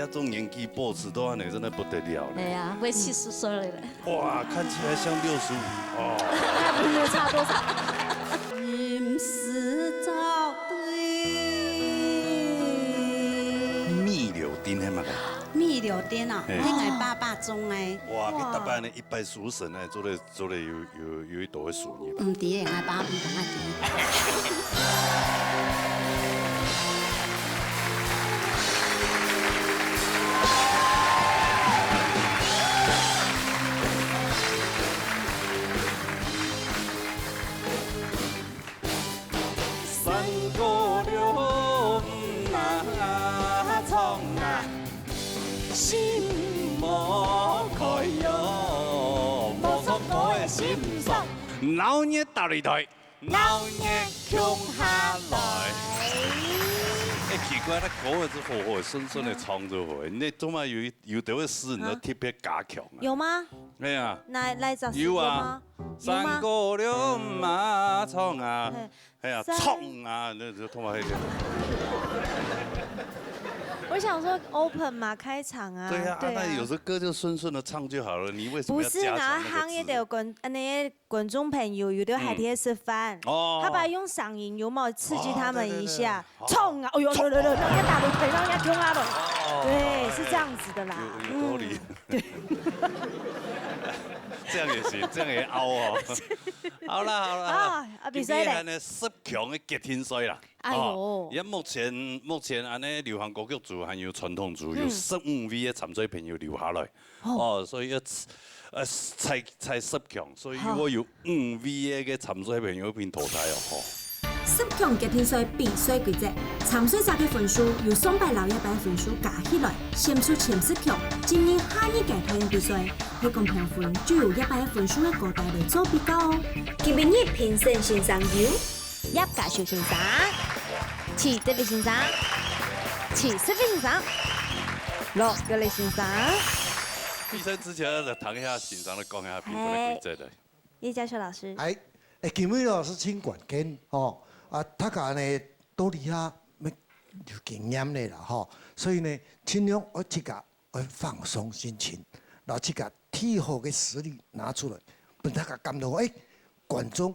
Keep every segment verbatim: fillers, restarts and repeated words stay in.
這種年紀保持到恁樣，真的不得了呢。哎呀，我七十歲了。哇，看起來像六十五哦。那不是差多少？心事做對。米柳丁係麼个？米柳丁啊，嘿。係𠊎爸爸種个。哇，佢打扮得一派書生呢，做得 做得有，有，有一道个事業。毋知个，𠊎爸毋同𠊎知。三姑六姆啊，唱啊， 心無開喲，無錯，我个心上。鬧熱打擂台，鬧熱共下來。哎，奇怪，該歌仔係好好順順个唱就好，你做麼有一，有兜个詞你都特別加強啊？有嗎？哎呀，哪，哪隻詞有啊，有嗎？有嗎？三姑六姆啊，唱啊。嘿， 哎呀，三衝啊，那就他媽黑的。我想說open嘛，開場啊，對啊，對啊。啊，那有時候歌就順順地唱就好了，你為什麼要加強那個字？不是啊，行業的觀，呃，那些觀眾朋友，有的還在吃飯，嗯。哦。他把用嗓音有沒有刺激他們一下？哦，對，對，對，對。好。衝啊！哎呦，衝啊！來，來，來，讓人家打擂台，讓人家衝啊了。哦。對，是這樣子的啦。有，有道理。嗯。對。這樣也行，這樣也凹哦。好啦，好啦，好啦。啊，啊，比賽咧。今天呢，十 強个決定賽啦。哎喲。哦，也目前，目前恁呢流行歌曲組還有傳統組有嗯。十五位个參賽朋友留下來。哦。哦，所以要，呃，猜，猜十強，所以好。如果有五位个參賽朋友被淘汰哦，吼。十強決定賽比賽規則，參賽者个分數由上擺摎這擺个分數加起來，選出前十強，進入下二階段个比賽。係講評分，就由這擺个分數个高低來做比較哦。今晡日評審先生有 葉嘉修先生、徐德偉先生、徐世偉先生、羅國立先生。比賽之前，來談一下先生來講一下評分个規則的。嘿，葉嘉修老師。哎，哎，今晡日老師真關鍵吼，啊，大家呢，都這下有經驗个啦吼，所以呢，盡量愛自家 愛放鬆心情，然後自家最好个實力拿出來，分大家感動，哎，觀眾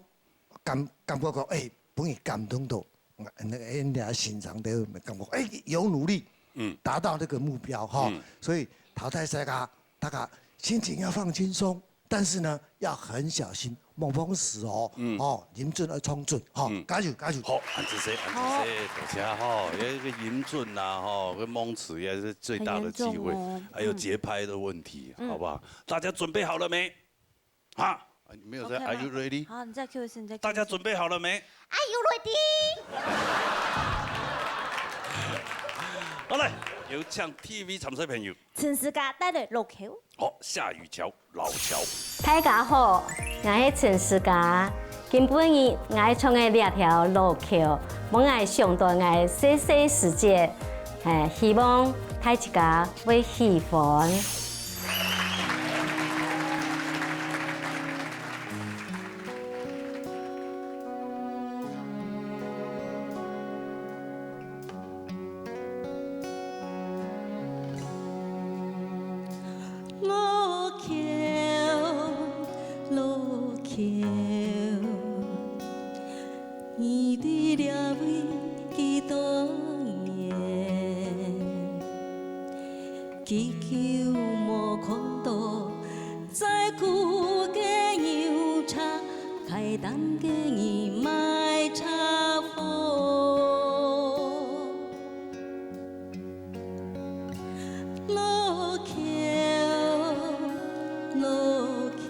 感，感覺講，哎，分佢感動到，那個，哎，人家欣賞的感覺，哎，有努力，嗯。達到那個目標哈。嗯。所以淘汰賽啊，大家心情要放輕鬆，但是呢，要很小心， 莫忘詞哦，嗯。哦，音準愛唱準，吼，嗯。加油，加油。好，恁仔細，恁仔細，好。多謝吼，這個音準啊，吼，這个忘詞也是最大的忌諱，很嚴重哦。還有節拍的問題，嗯。好不好？大家準備好了沒？哈？啊，你沒有在，OK嗎？Are you ready？好，你再cue一次，你再cue一次。大家準備好了沒？Are you ready？好，來，有請第一位參賽朋友。陳思嘉帶來《路口》。 好，下雨橋，老橋。大家好，𠊎係陳思嘉。今晡日𠊎唱个這條《路口》，分𠊎想到𠊎細細時節，欸，希望大自家會喜歡。 路口，路口，你在這位幾多年？幾久無看到載舊个牛車，開擔个人賣車貨。 路口，路口，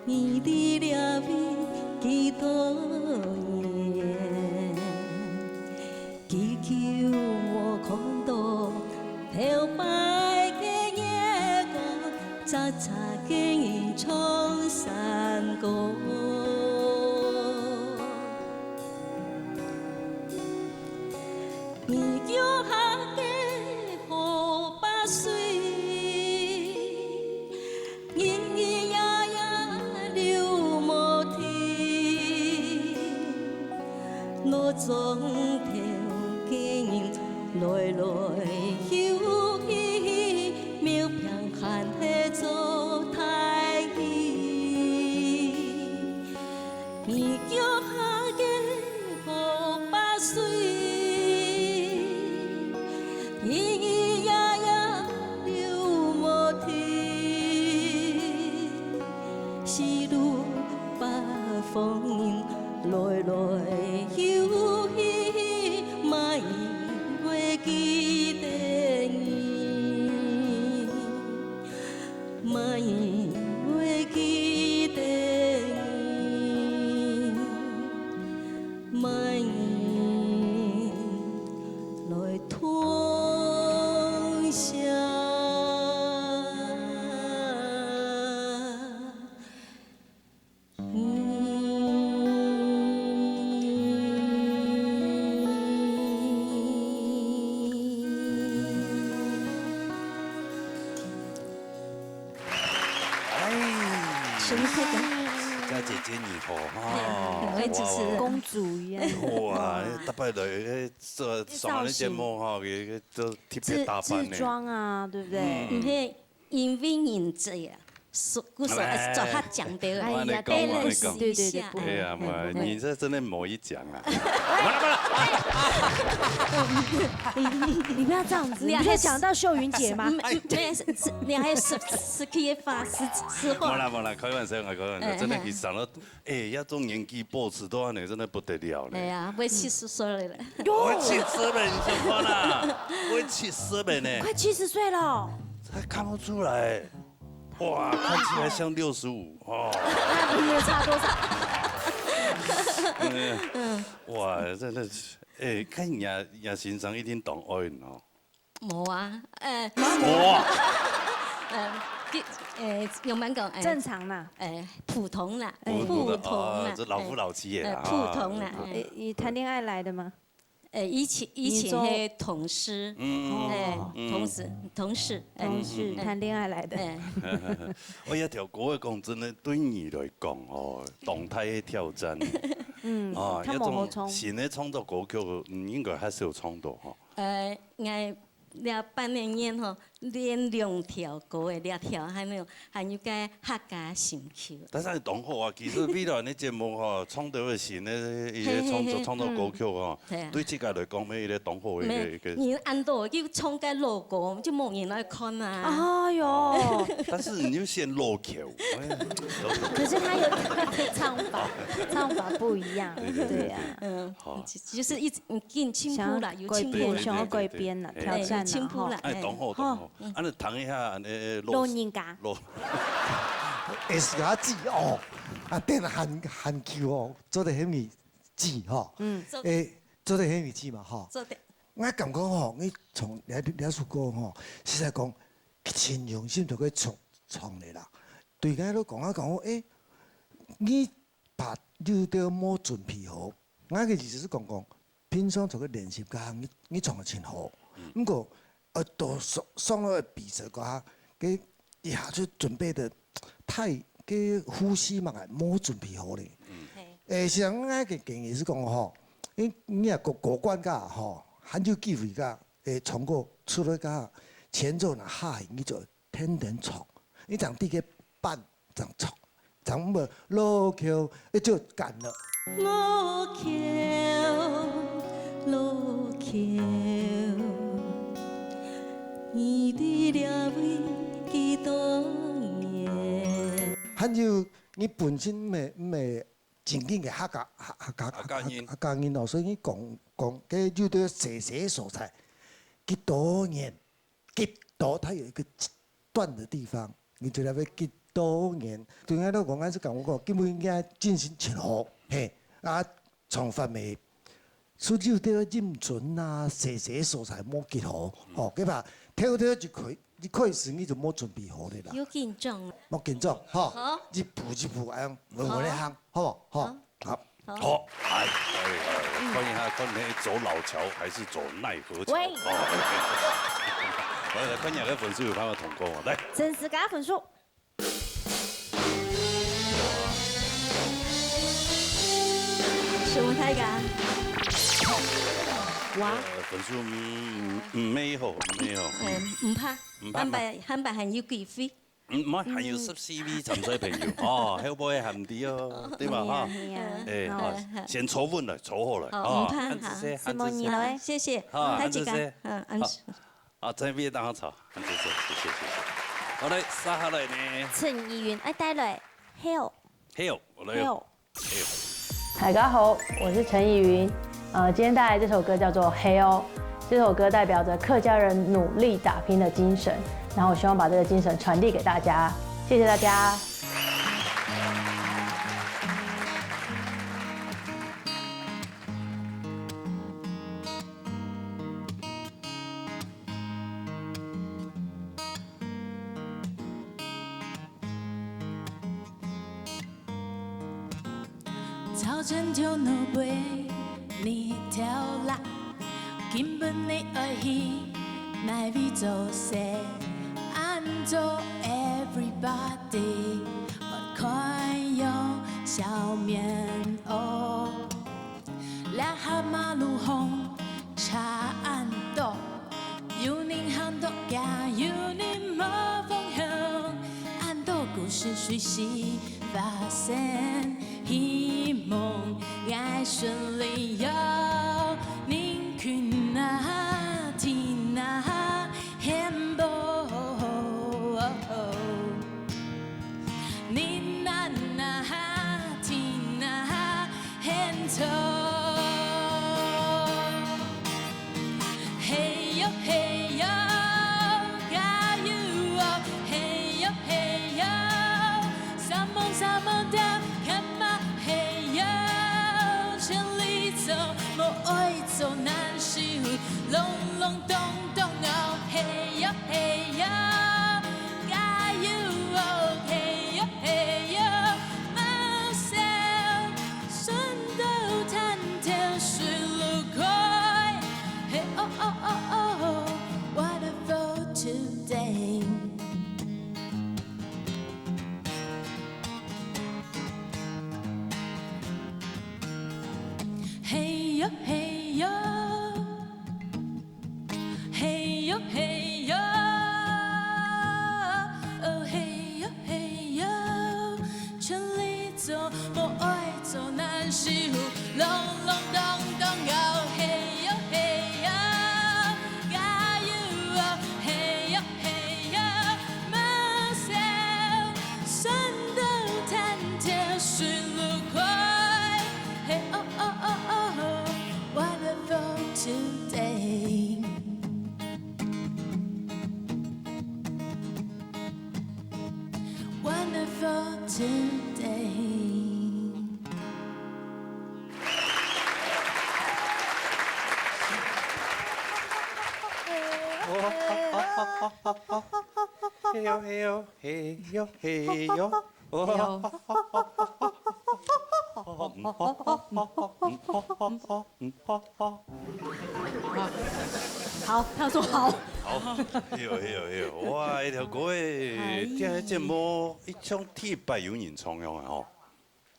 你在這位幾多年？幾久無看到頭擺个月光，早早个人唱山歌。 你腳下个河壩水，日日夜夜流無停。老庄頭个人來來去去，廟邊還係做大戲。你腳下个河壩水，咿咿呀呀流無停。四路八方人，來來去去，麼人會記得你？麼人會記得你？麼人來通宵？哎，什麼？佳姐姐你好哈，哎，我也是哇哇公主一樣。哇，大擺來，哎，這上完節目哈，給給都特別打扮呢。製製裝啊，對不對？嗯，嘿，因為人這樣，所故所哎，做客講的，哎呀，我跟你講，我跟你講。對，對，對，不會，哎呀，不會，不會。你這真的某一講啊。你不要這樣子，你不是講到秀雲姐嗎？嗯，嗯，沒有，是，是，你還是，是可以發，是，是話。沒啦，沒啦，開玩笑，開玩笑，哎，真的，哎。佢上了，哎，這種年紀保持到恁樣，真的不得了呢。哎呀，我也七十歲了。我七十了，你想看啊？我七十了呢。快七十歲了。還看不出來。 哇，看起來像六十五哦。那你也差多少？嗯，哇，真的是，哎，看你啊，你啊，先生一定當愛哦。無啊，呃，無啊。呃，比，呃，用慢講，呃，正常啦。呃，普通啦，普通的，普通啦，啊，這老夫老妻耶，呃，啊，普通啦，哎，哎。你談戀愛來的嗎？ 呃，以前，以前你做係同事，嗯，哎，哦。嗯。同事，同事，哎，同事，哎，談戀愛來的。哎。我這條歌仔講真的，對你來講哦，當大个挑戰。嗯，哦，較無好創。這種新的創作歌曲，嗯，應該還係有創作吼。呃，𠊎這半年內吼， 連兩條歌仔，這條還有，還有个客家心臼。但是當好啊，其實未來个節目吼，創作个新个一个創作，嘿，嘿，嘿。創作歌曲吼，嗯。對啊。對自家來講，係一个當好个一个，一个。你恁多，就唱个老歌，就無人來看啊。哎喲。哦，但是你就選老調，哎，可是他有他的唱法，唱法不一樣，對，對，對，對啊。對。嗯，好。就，就是一直，嗯，緊進步啦，想要改變，有進步啦。想要改變啦，對，對，對，對。挑戰啦，哎，有進步啦，吼。哎，哎。當好，當好。 嗯。恁樣談一下，恁樣，老，老人家。老，會使啊，姊哦，啊，等還，還久哦，做得喊你姊吼。嗯。做得。誒，做得喊你姊嘛吼。做得。𠊎感覺吼，你唱這，這首歌吼，實在講，真用心就去唱，唱个啦。對𠊎來講，𠊎感覺，誒，你把有兜無準備好，𠊎个意思係講講， 平常就去練習，該你，你唱得真好。嗯。毋過，呃，到上，上了比賽該下，該一下就準備得太，該呼吸嘛，無準備好咧。嗯。嘿。誒，像𠊎个建議係講吼，你，你若過，過關个吼，還有機會个，誒，唱歌出來个前奏若下去，你就 天天唱，你正知个伴正唱，正毋會老口，你就乾了。老口，老口，你在這位幾多年？還有，你本身毋係，毋係正經个客家，客，客家，客家人。客家人哦，所以你講，講，該有兜細細个所在，幾多年， 極多，它有一個斷的地方，你就來會極多年。對𠊎來講，𠊎係感覺講，根本應該精神真好，嘿，啊，唱法咩，所以有兜音準啊，細細个所在無極好，吼，對吧？頭頭一開，一開始你就無準備好咧啦。有緊張。無緊張，吼，好。一步一步恁樣，穩穩个行，好無？好。好。 好。好。好，來，來，來，看一下，看你走老橋還是走奈何橋？喂。哦。來，來，看一下該分數有辦法通過嗎？來。真實加分數。什麼太高？哇。呃，分數，嗯，嗯，毋係好，毋係好。嗯，毋怕，毋怕嘛。下擺，下擺還有機會。嗯，毋係，還有十四位參賽朋友。哦，後尾還毋知哦，對吧？哈。係啊，係啊。哎，好，好，好。先坐穩了，坐好了。好，哦，毋怕，恁仔細，好。恁仔細。承蒙你了。謝謝。好，大家。恁仔細。嗯，恁仔細。好。啊，這邊當好坐，恁仔細，謝謝，謝謝。好嘞，接下來呢？陳依雲，哎，帶來，Hell。Hell，好嘞。Hell。 大家好，我是陳依雲。呃，今天帶來這首歌叫做《黑哦》，这首歌代表着客家人努力打拼的精神，然后我希望把这个精神传递给大家。谢谢大家。早晨就能為你跳啦，今晡日愛去哪位做事？恁多everybody，我看有笑面哦。 這下馬路項車恁多，有人行到行，有人無方向，恁多故事隨時發生。希望𠊎順利喲，人群啊，天啊，很多。 你那那哈，听那哈，很痛。嘿哟嘿哟，加油哦！嘿哟嘿哟，啥梦啥梦的，看嘛嘿哟，千里走，莫爱走难修，隆隆咚咚哦，嘿哟嘿哟。 加油哦，嘿哟嘿哟，莫愁，船到潭头水路开，嘿哦哦哦哦，wonderful today。嘿哟嘿哟。 嘿哟嘿哟，哦嘿哟嘿哟，千里走，莫爱走难修，隆隆咚咚哦，嘿哟嘿哟，加油哦，嘿哟嘿哟，莫愁，山到潭头水路开，嘿哦哦哦哦。 Wonderful today. Wonderful today. 嘿哟嘿哟，嘿哟嘿哟。 好，他说好。好，嘿哟嘿哟嘿哟，哇，一條歌誒，哎。這个節目一唱第一擺有人唱樣啊吼，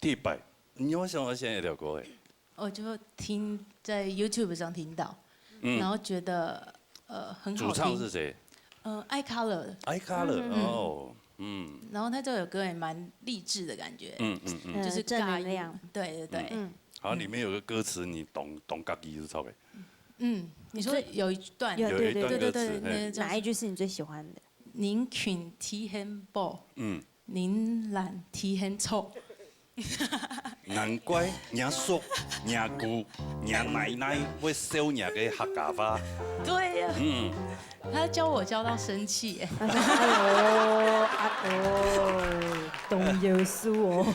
第一擺，你有想到現在一條歌誒？我就聽在YouTube上聽到，嗯。然后觉得呃很好听。主唱是谁？呃，iColor。iColor，嗯嗯嗯。哦，嗯。然后他这首歌也蛮励志的感觉，嗯嗯嗯。就是呃，正能量。加油，对对对。嗯。好，里面有个歌词，你懂懂家己意思，OK？嗯，你说有一段，有，有一段歌词，对对对对，嘿。那个叫哪一句是你最喜欢的？人穷天很薄，嗯。人懒天很臭。 難怪若叔、若姑、若奶奶會笑若个客家話。对呀。嗯。他教我教到生气耶。他说：哎呦，哎呦，懂耶稣哦。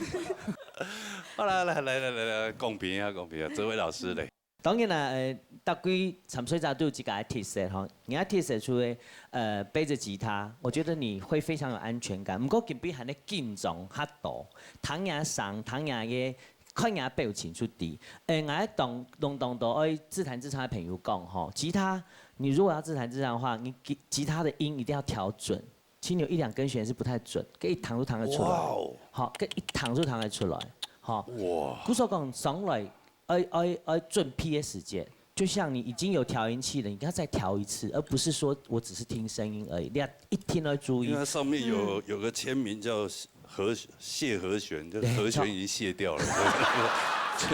好啦，来来来来来，公平啊，公平啊，这位老师嘞。 当然啦，呃，逐个参赛者都有自家个特色吼。人家特色除了，呃，背着吉他，我觉得你会非常有安全感。毋过今晡日还咧紧张较多，听人声，听人个，看人表情就知。呃，我当当当多爱自弹自唱的朋友讲吼，吉他，你如果要自弹自唱的话，你吉吉他的音一定要调准。 其实有一两根弦是不太准，佢一彈就彈得出来。哇哦。好，佢一彈就彈得出来。好，哇。故所讲上来，愛愛愛準備个時節，就像你已经有调音器了，你要再调一次，而不是说我只是听声音而已。你要一听都注意。因为它上面有，嗯。有个签名叫和，谢和弦，就对，和弦已经谢掉了。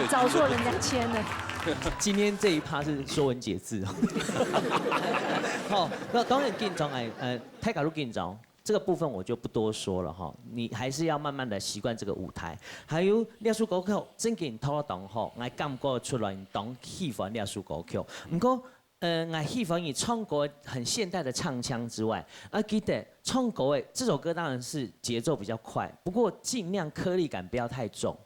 找错人家签了。今天这一趴是说文解字哦。好，那当然紧张哎，呃，大家都紧张。 这个部分我就不多说了哈，你还是要慢慢地习惯这个舞台。还有，这首歌曲真正討到当好，我感觉出来你當喜欢这首歌曲。不过，呃，我喜欢你唱歌很现代的唱腔之外，啊，记得唱歌诶，这首歌当然是节奏比较快，不过尽量颗粒感不要太重。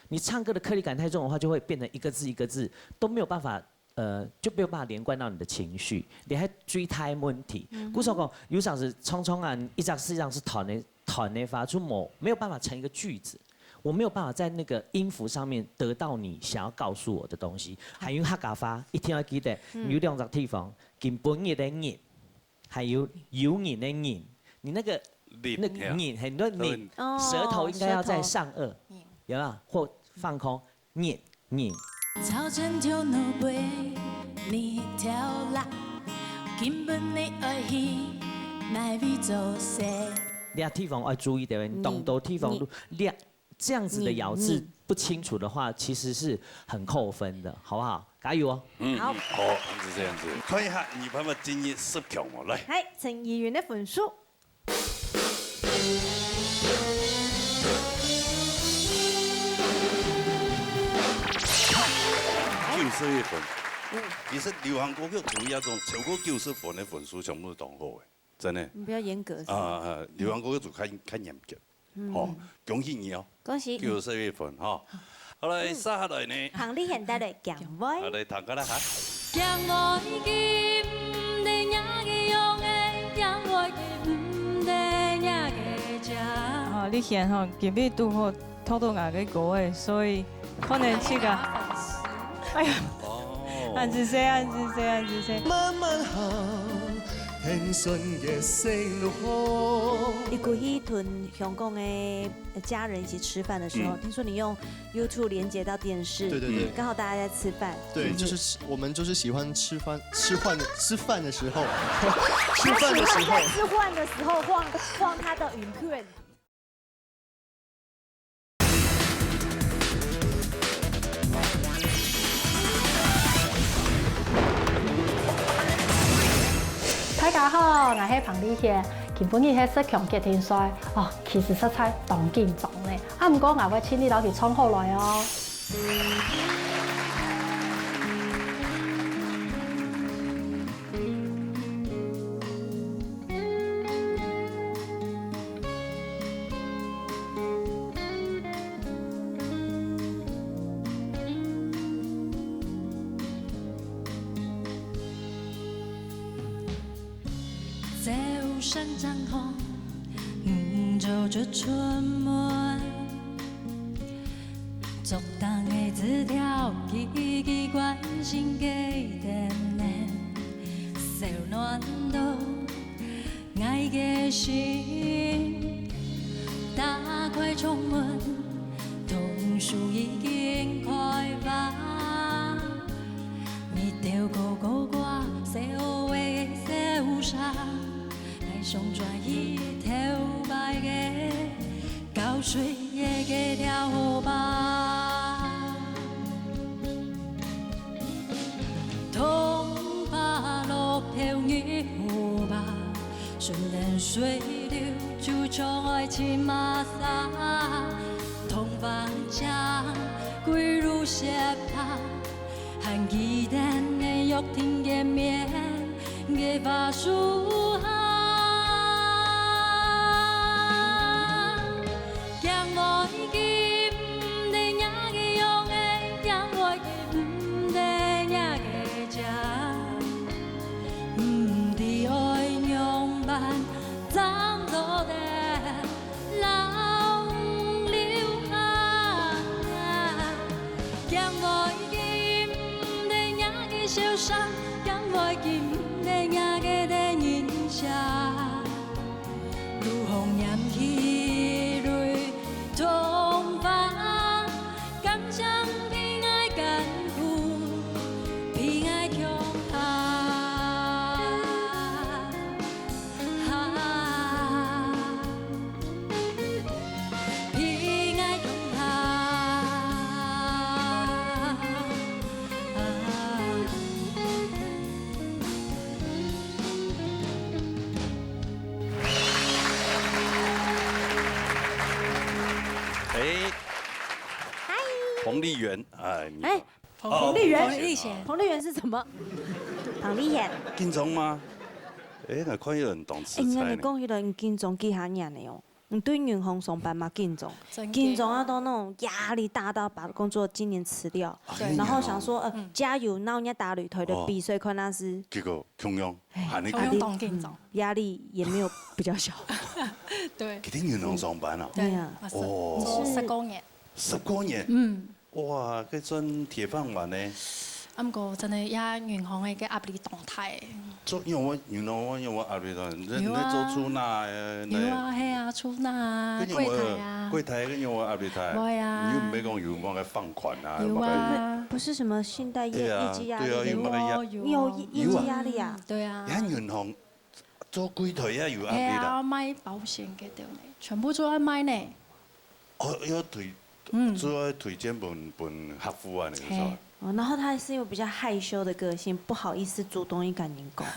你唱歌的颗粒感太重的话，就会变成一个字一个字都没有办法 呃，就没有办法连贯到你的情绪，你还追他问题。嗯哼。故所讲，有常时常常啊，一张是一张是弹的，弹的发出某，没有办法成一个句子，我没有办法在那个音符上面得到你想要告诉我的东西。还有客家话，一定要记得，嗯。有两个地方，今晡日的日，还有有人的人，你那个，日，那个人，嘿。很多人，哦，舌头应该要在上颚，舌头。嗯。有没有？或放空， 日，日。朝晨就能陪你跳啦，今晡日愛去哪位做事？你地方要注意的，你懂得地方，日，你这样子的咬字日，日。不清楚的话，其实是很扣分的，好不好？加油哦！嗯，好。好，是这样子。看一下，你办法进入十强哦，来。来，陈怡云的分数。 九十一分。嗯。其实流行歌曲属于那种超过九十分的分数，全部都当好的，真的。你不要严格。啊，啊，啊，流行歌曲就较，较严格。嗯。好，恭喜你哦。恭喜。九十一分哈。好，来，嗯。接下来呢？彭丽璇带来《敬畏》。好，来，弹个啦哈。 哦，你看吼，今日拄好讀到𠊎个歌誒，所以可能這個，哎呀，哦。恁仔細，恁仔細，恁仔細。慢慢行，輕鬆个細路好。你過去同香港个家人一起吃飯的時候，嗯。聽說你用 YouTube連接到電視，對，對，對。剛好大家在吃飯。對，嗯。就是喜，我們就是喜歡吃飯，吃飯的，吃飯的時候，吃飯的時候。他喜歡在吃飯的時候晃，晃他的影片。大家好，𠊎係彭麗璇，今晡日係十強決定賽，哦，其實實在當緊張呢。 啊，毋過𠊎會盡力摎佢唱好來哦。 朝晨正好，你早就出門，竹筒个紙條，句句關心个等等，燒暖到𠊎个心。打開窗門，桐樹已經開花，日頭高高掛，細妹个小衫。 愛上轉去頭擺个，搞水个个條河壩。桐花落飄入河壩，順等水流就像愛尋媽媽。桐花正歸路雪白， 還記得你約定个面个花樹下。敬畏今日若个樣仔，敬畏今日若个家，毋知愛仰般正做得 老留下。敬畏今日若个小衫，敬畏今日若个人聲。如風染起淚桐花，感傷悲哀艱苦，悲哀去丽园，哎，你好。哎，彭丽园？彭丽贤。彭丽园是什么？彭丽贤。金钟吗？哎，我看有人懂吃哎，你看你菜呢。讲起来，金钟几下年了哦。你对银行上班嘛，金钟，真的。金钟要到那种压力大到把工作今年辞掉，哎呀。然后想说，呃，嗯。加油，然后人家打擂台的比赛，哦。看那是。结果共样，哎，喊你共样当紧张。压力也没有比较小。对。一定银行上班啊？对，哎呀。啊，是，哦。是十多年。十多年？嗯。哇，这算铁饭碗呢。啊，毋过真的，也银行的个压力当大。做，因为我，you know，我因为我压力大，你，有啊。你做出纳的，有啊，嘿啊，出纳啊，跟你有没有，柜台啊。柜台跟你有没有压力大？会啊。你又没讲有没有放款啊？有啊。有没有？不是什么信贷业，对啊，业绩压力。对啊，有没有压，有啊，有啊。你有业，业绩压力啊？嗯，对啊。你看银行 做柜台也有压力啦。系啊，卖保险个对呢，全部都要卖呢。哦，要推，嗯。主要推荐分，分客户啊，你是说？嘿。哦，然后他是有比较害羞的个性，不好意思主动去跟人讲。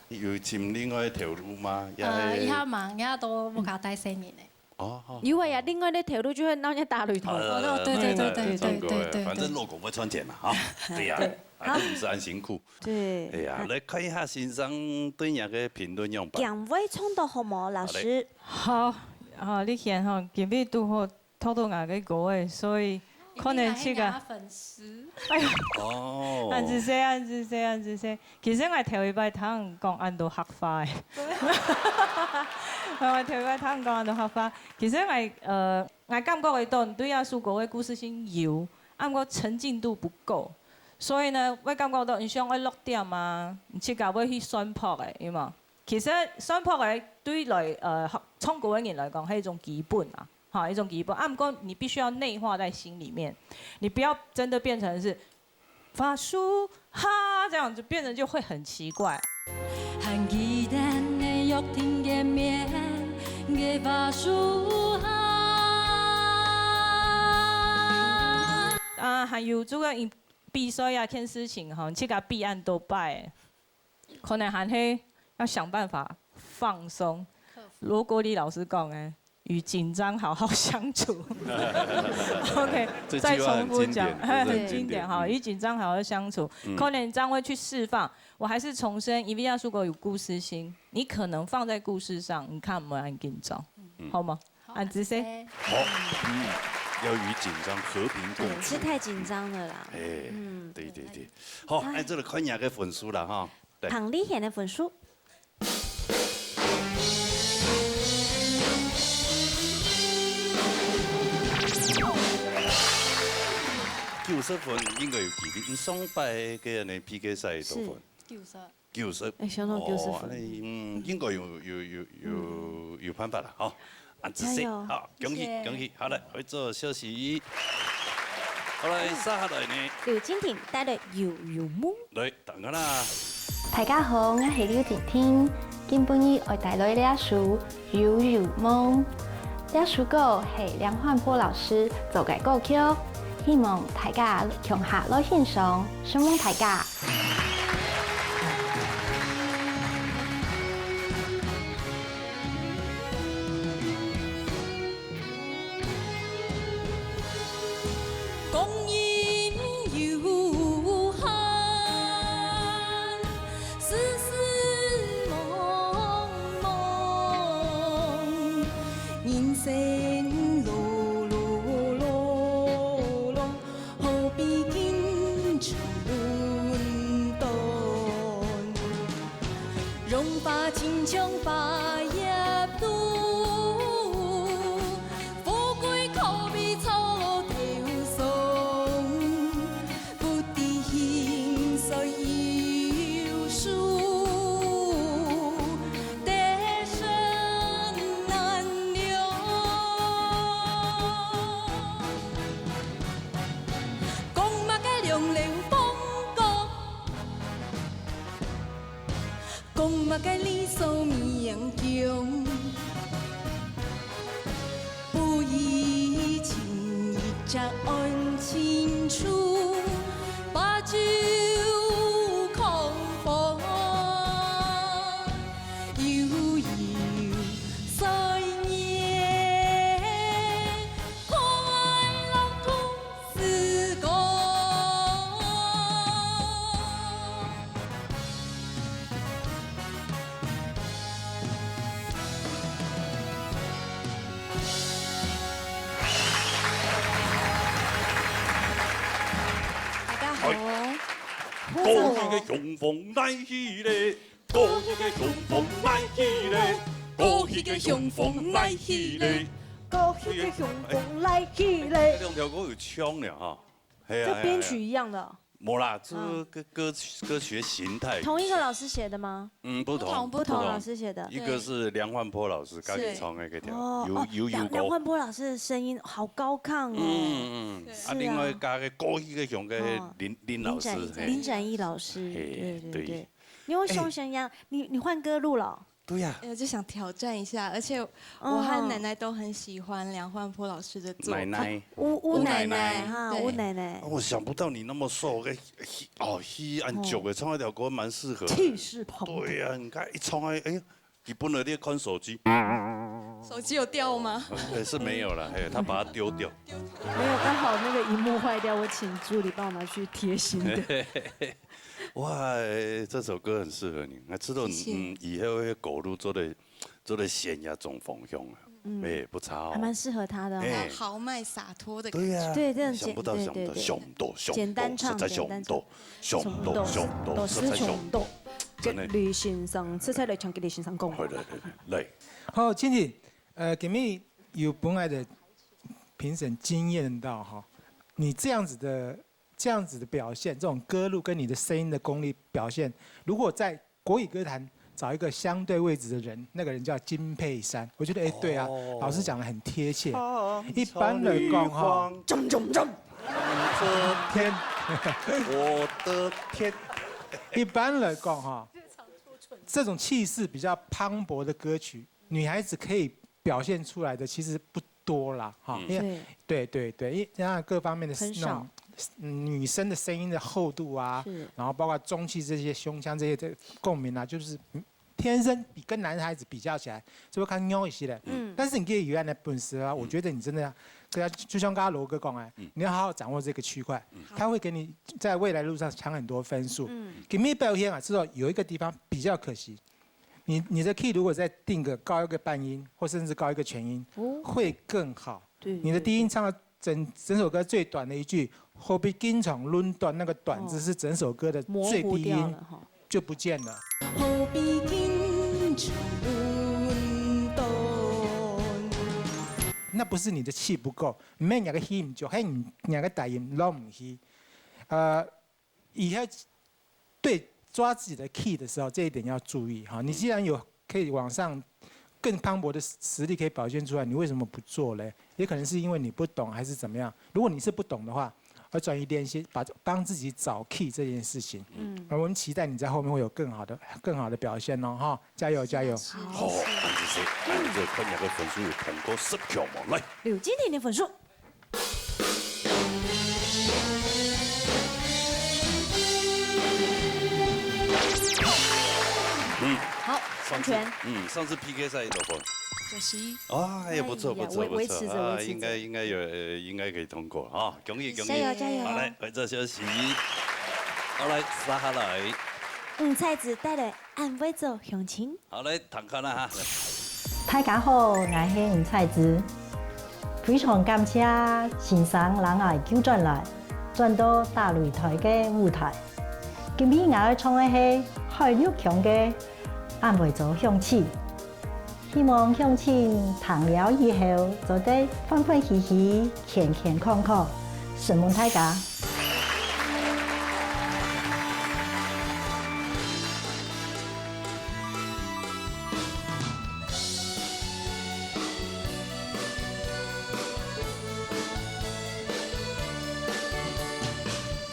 有寻另外一条路吗？也呃，一下忙，一下都不敢带生意呢。哦，好。因为啊，另外那条路就会让人家打擂台。呃，哦，对，对，对，对，对，对，中国的，对，对，反正对。落狗不会赚钱嘛，哈。对呀，对。啊，都不是很辛苦。对。哎呀，来看一下先生对你个评论样板。两位冲突好无，老师？好嘞。好，好，你看吼，今日拄好读到𠊎个歌诶，所以可能自家，一定来拿粉丝。哎呀，哦。恁仔細，恁仔細，恁仔細。其實𠊎頭一擺聽人講恁多客話誒。對。𠊎頭一擺聽人講恁多客話。其實𠊎，呃，𠊎感覺得到你對這首歌个故事性有，啊，毋過沉浸度不夠。所以呢，𠊎感覺到你想愛落點啊，你自家會去算拍誒，有無？其實算拍誒，對來，呃，唱歌个人來講，係一種基本啊。 哈，一種基本。啊，毋過你必須要內化在心裡面，你不要真的變成是法術哈，這樣子變成就會很奇怪。 啊，還有這個比賽啊，看事情哈，你自家比恁多擺，可能還係要想辦法放鬆。羅國立老師講誒， 與緊張好好相處。OK，這句話很經典，再重複講，這是很經典。很經典哈，嗯。與緊張好好相處。嗯。可能這樣會去釋放。我還是重申，因為這首歌有故事性，你可能放在故事上，你看有沒有很緊張，嗯。好嗎？好，恁仔細。好，嗯，要與緊張和平共處。對，是太緊張了啦。哎，嗯。對，對，對。好，哎。按這个看你个分數啦哈。對。彭麗賢个分數。 九十分應該有機會。你上擺个呢，PK賽多少分？是。九十。九十。哎，相當九十分。哦，那，嗯，應該有，有，有，有，嗯。有辦法了，哈。啊，仔細，加油。好，恭喜，謝謝。恭喜。好，來，合作休息。好，來，接下來呢？劉靜婷帶來《憂憂夢》。來，等下啦。大家好，𠊎係劉靜婷。今晡日愛帶來這首 《憂憂夢》。這首歌係梁煥波老師做个歌曲，希望大家共下來欣賞，承蒙大家。 光陰有限，世事茫茫，人生碌碌碌碌，何必緊求短。 荣华亲像花叶落，富贵可比草木头上，不知兴衰有时，得失难量。讲么个两流风光， 讲么个理所勉强，不如情一只安清楚，把酒狂放，悠悠岁月，快乐度时光。哦，過去个雄风来去咧，过去个雄风来去咧，过去个雄风来去咧。过去个雄风来去咧。这两条歌有像了哈。嘿啊，这编曲一样的。嘿啊，嘿啊。没啦，这个歌，歌曲的形态。同一个老师写的吗？嗯，不同，不同老师写的。一个是梁焕波老师，刚才唱那个条，哦，哦，有，有，有梁，梁焕波老师的声音好高亢哦。嗯，嗯，嗯。是啊。啊，另外一个过去个像个哦，林，林老师，林展，嘿。林展毅老师，嘿，对，对，对。对。你有想想呀，你，你换歌路了？对呀。哎，我就想挑战一下，而且我和奶奶都很喜欢梁焕波老师的作品。奶奶。吴，吴奶奶哈，吴奶奶。吴奶奶。对。我想不到你那么瘦，哎，哦，吸按久的唱那条歌蛮适合的。气势磅礴。对呀，你看一唱哎，哎，你不能在看手机。手机有掉吗？哎，是没有了，嘿，他把它丢掉。没有，刚好那个荧幕坏掉，我请助理帮我拿去贴新的。哇，哎，这首歌很适合你，还知道你，谢谢。嗯，以后个歌路做得，做得选那种方向啊，嗯。哎，不差哦。还蛮适合他的哈。哎。豪迈洒脱的感觉。对呀，对，这样简，想不到，对，想不到，对，对。想不到，想不到，简单唱，实在想不到，简单唱。想不到，想不到，实在想不到。真的。吉利先生，出差来请吉利先生讲。来，来，来，来。好，青青，呃，今日有本来的评审惊艳到哈，你这样子的，这样子的表现，这种歌路跟你的声音的功力表现，如果在国语歌坛找一个相对位置的人，那个人叫金佩珊。我觉得，哎，对啊，哦。老师讲得很贴切。一般来讲哈，冲冲冲！天，我的天！一般来讲哈，这种气势比较磅礴的歌曲，女孩子可以表现出来的其实不多啦，哈，嗯。因为，对。对，对，对，因为加上各方面的很少。那种，嗯，女生的声音的厚度啊，是。然后包括中气这些胸腔这些的共鸣啊，就是，嗯，天生比，跟男孩子比较起来，是不是看牛一些的？嗯。但是你可以有这样的本事啊，嗯。我觉得你真的要，对啊，就像刚刚罗哥讲哎，嗯。你要好好掌握这个区块，嗯。他会给你在未来路上抢很多分数。嗯。给你表现啊，至少有一个地方比较可惜，你，你的 key 如果再定个高一个半音，或甚至高一个全音，哦。会更好。对，你的低音唱到整，整首歌最短的一句，何必经常论断，那个短字是整首歌的最低音，哦。模糊掉了哈。就不见了。何必经常论断？那不是你的气不够，你个气唔足，是你个低音落唔去。呃， 以后对抓自己的 key 的时候，这一点要注意哈。你既然有可以往上更磅礴的实力可以表现出来，你为什么不做嘞？也可能是因为你不懂，还是怎么样？如果你是不懂的话，要专业练习，把，帮自己找 key 这件事情。嗯。而我们期待你在后面会有更好的、更好的表现哦，哈！加油，加油！好，恁仔細，恁仔細，看你个分数有通过十强无？来。刘金婷的分数。 嗯，好，上次，安全。嗯，上次P K赛有多少分？九十一。啊，哎呀，不错，哎呀，不错，不错，维，维持着，啊，维持着。应该，应该有，呃，应该可以通过啊，恭喜，恭喜。加油，加油。好，来，回这休息。好，来，接下来。吴彩芝带来《俺会做鄉亲》。 好，来，听看啦哈。大家好，𠊎係吳彩芝。非常感謝先生摎𠊎救轉來，轉到打擂台个舞台。今日𠊎愛唱个係海陸腔个《俺會做鄉親》。希望鄉親聽了以後，做得歡歡喜喜、健健康康。承蒙大家。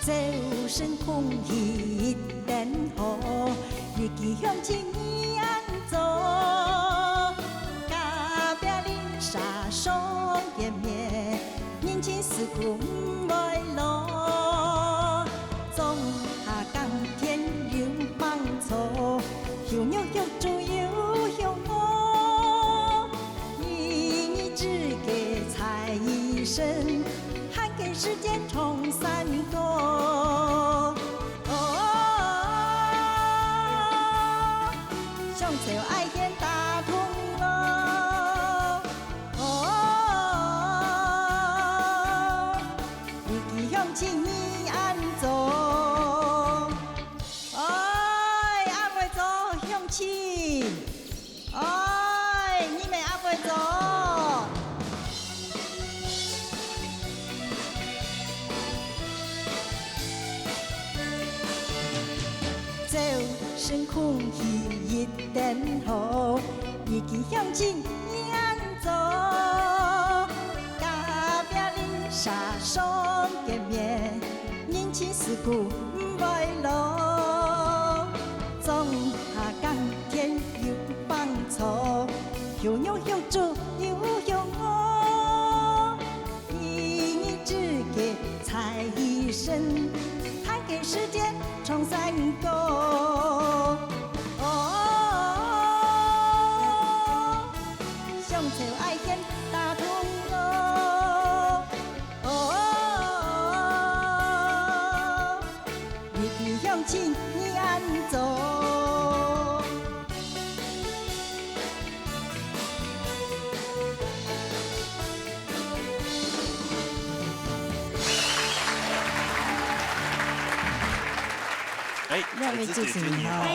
朝晨空氣一等好，日記向前樣做。隔壁鄰舍相見面，人情世故毋會老。莊下耕田有芒草，畜牛畜豬有畜鵝。 日日煮个菜一身，閒个時間唱山歌。哦，鄉愁愛先打通哦。哦，真空氣一等好，一支香精你恁做，隔壁鄰舍相見面，人情世故毋會老。莊下耕田有幫助，畜肉畜豬有畜鵝。 一日之計在於晨，盼个時間唱山歌。哦，香草愛先打通哦。哦，一定向前你恁做。 哎，两位主持人好。哎，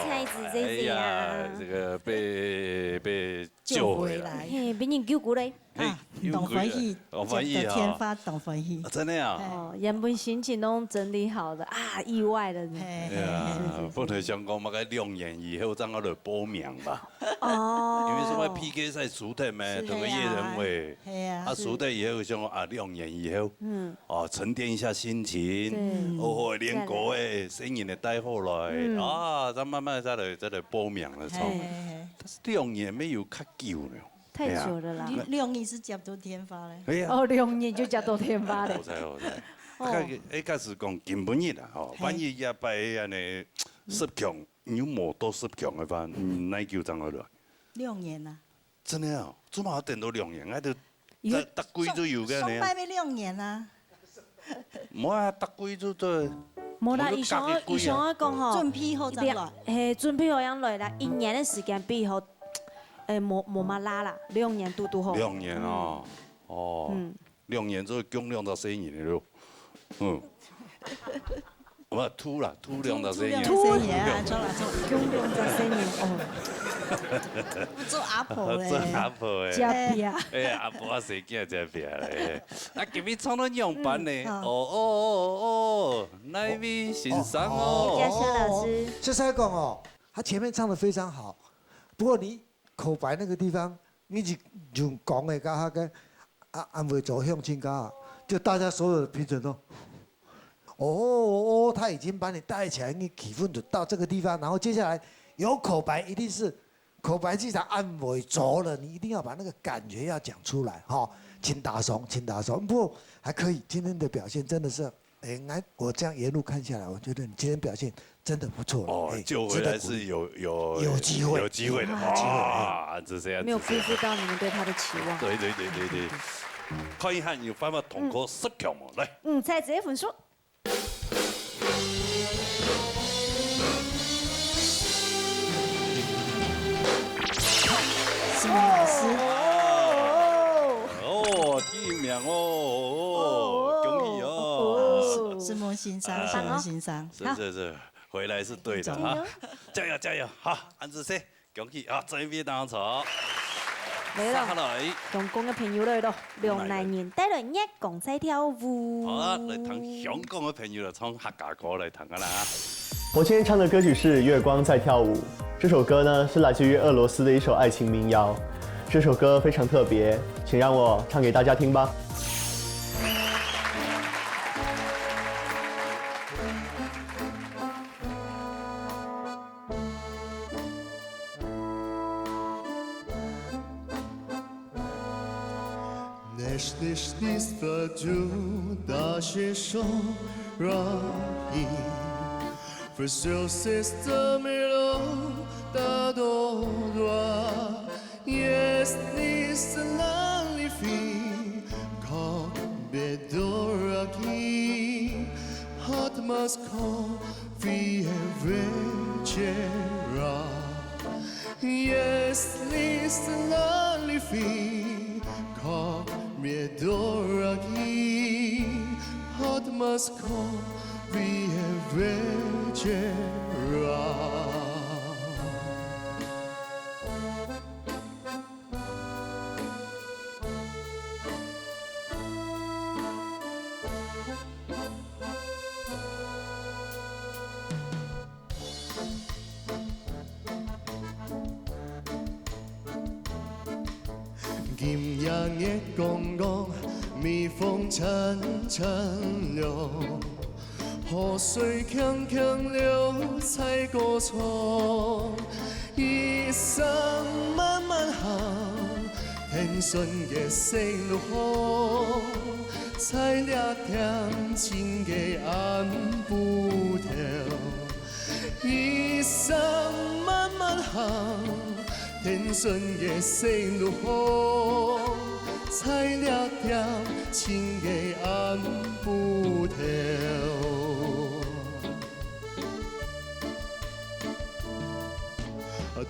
蔡子姐姐啊。哎呀，这个被，被救回来。救回来。嘿，被人救过来。嘿，啊，又回来。当欢喜，哦，欢喜啊。接到电话，当欢喜。啊，真的啊？哎。哦，原本心情都整理好了啊，意外了呢。嘿，哎呀，嘿，嘿，是，是，是。本来想讲，嘛，该两年以后正好来报名吧。 哦。因为什么P K赛输脱咩，是。同个叶仁伟，嘿啊。啊，是。输脱以后想说啊，两年以后，嗯。哦，沉淀一下心情，对。好好地练歌诶，声音也带好来，嗯。啊，再慢慢再来，再来报名了，唱。嘿，嘿，嘿。但是两年没有较久了。太久了啦。哎呀。你两年是接到电话嘞？哎呀。哦，两年就接到电话嘞。好在，好在。哦。开始，一开始讲今晡日啦，吼，嘿。万一夜拜安尼十强， 你有摸到十强个话，嗯，哪久正好落？两年啊。真的啊，做么还等到两年？还得有。逐，逐季都有个呢。上摆要两年啊。无啊，逐季都对。无啦，我都伊想要，隔一季啊。伊想要讲吼，准备好正来。两，嘿，准备好正来啦，一年个时间比吼，诶，无，无嘛拉啦，两年拄拄好。两年哦，嗯。哦。嗯。 两年之后降两只生日了咯。嗯。毋，吐啦，吐两只生日。吐两只生日啊，错啦，错啦。降两只生日，哦。做阿婆嘞。做阿婆诶。真拼。哎，阿婆啊，生囝真拼嘞。啊，今日唱到样板呢？嗯，好。哦，哦，哦，哦，哦，哪一位先生哦？哦，嘉祥老师。就是要讲哦，他前面唱得非常好，不过你 口白那个地方，你一用讲个，甲迄个啊，安慰走向前甲，就大家所有的评审都，哦，哦，他已经把你带起来，你气氛就到这个地方，然后接下来有口白，一定是口白既然安慰走了，你一定要把那个感觉要讲出来，哈，请打爽，请打爽。不过还可以，今天的表现真的是 哎，那我这样沿路看下来，我觉得你今天表现真的不错了，哦，哎，救回来是有，值得鼓励。有，有，有机会。有机会的，有机会，哎。哇，这样子。没有辜负到你们对他的期望。对，对，对，对，对。看一下你有办法通过十强吗？来。嗯，蔡子姐分数。 新老师。哦，哦，第一名哦，哦，恭喜哦。哦，石门先生，啊。石门先生。是，是，是，回来是对的啊。加油。加油，加油，好，安子生，恭喜啊，这一位当中。来了，下来。中共个朋友来了，两男人带来月光在跳舞。好啊，来听香港个朋友来唱客家歌来听啊啦。 我今天唱的歌曲是《月光在跳舞》。这首歌呢，是来自于俄罗斯的一首爱情民谣。这首歌非常特别，请让我唱给大家听吧。 Neštěstí spadlo naše šorají, vzel si to milou ta do dva. Jestli se nalíbí, kok by doragý, hot Moskvě večera. Jestli se nalíbí, kok by doragý, hot Moskvě večera. 今夜月光光，微风阵阵流，河水轻轻流在歌唱。一生漫漫行，天顺个山路好，在这恬静个暗晡头。 一生漫漫行，天顺个山路好，在这恬静个暗晡头。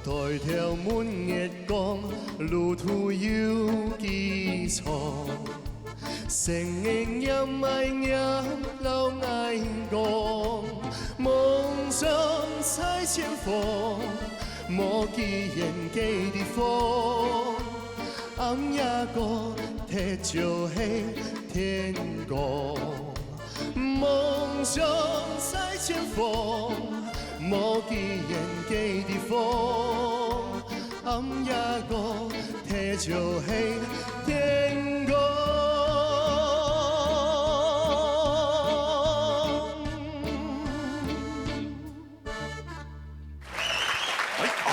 抬头望月光，路途有几长？ 生个念哀念老哀讲，梦想在前方，无几远个地方。暗夜个铁桥系天光，梦想在前方，无几远个地方。 暗夜个铁桥系天光。哎，哦，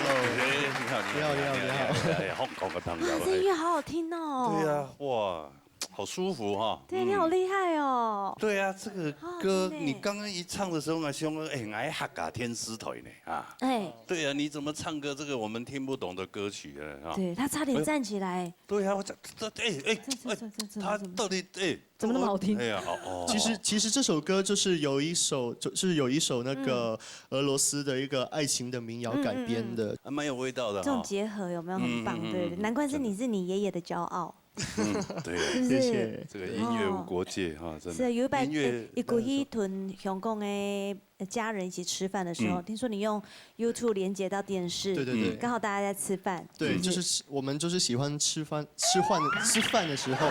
哎，你好，你好，你好，你好，你好，你好，哎，香港个朋友，这音乐好好听哦。对呀，哇，好舒服哈。对，你好厉害哦。对啊，这个好好歌听欸你刚刚一唱的时候，我想说，哎，我客家电视台呢啊。哎，对啊，你怎么唱歌这个我们听不懂的歌曲呢啊？对他差点站起来，对啊，我讲这哎哎这这这这这哎，他怎么到底哎怎么那么好听？哎呀哦哦，其实其实这首歌就是有一首就是有一首那个俄罗斯的一个爱情的民谣改编的，还蛮有味道的哈。这种结合有没有很棒？嗯嗯对对，嗯难怪是你是你爷爷的骄傲，嗯，对，是不是？谢谢。这个音乐无国界哈，真的。是有一摆音乐一过去同香港的家人一起吃饭的时候，嗯听说你用 YouTube 连接到电视，对对对刚好大家在吃饭，对，是不就是是我们就是喜欢吃饭吃饭吃饭的时候，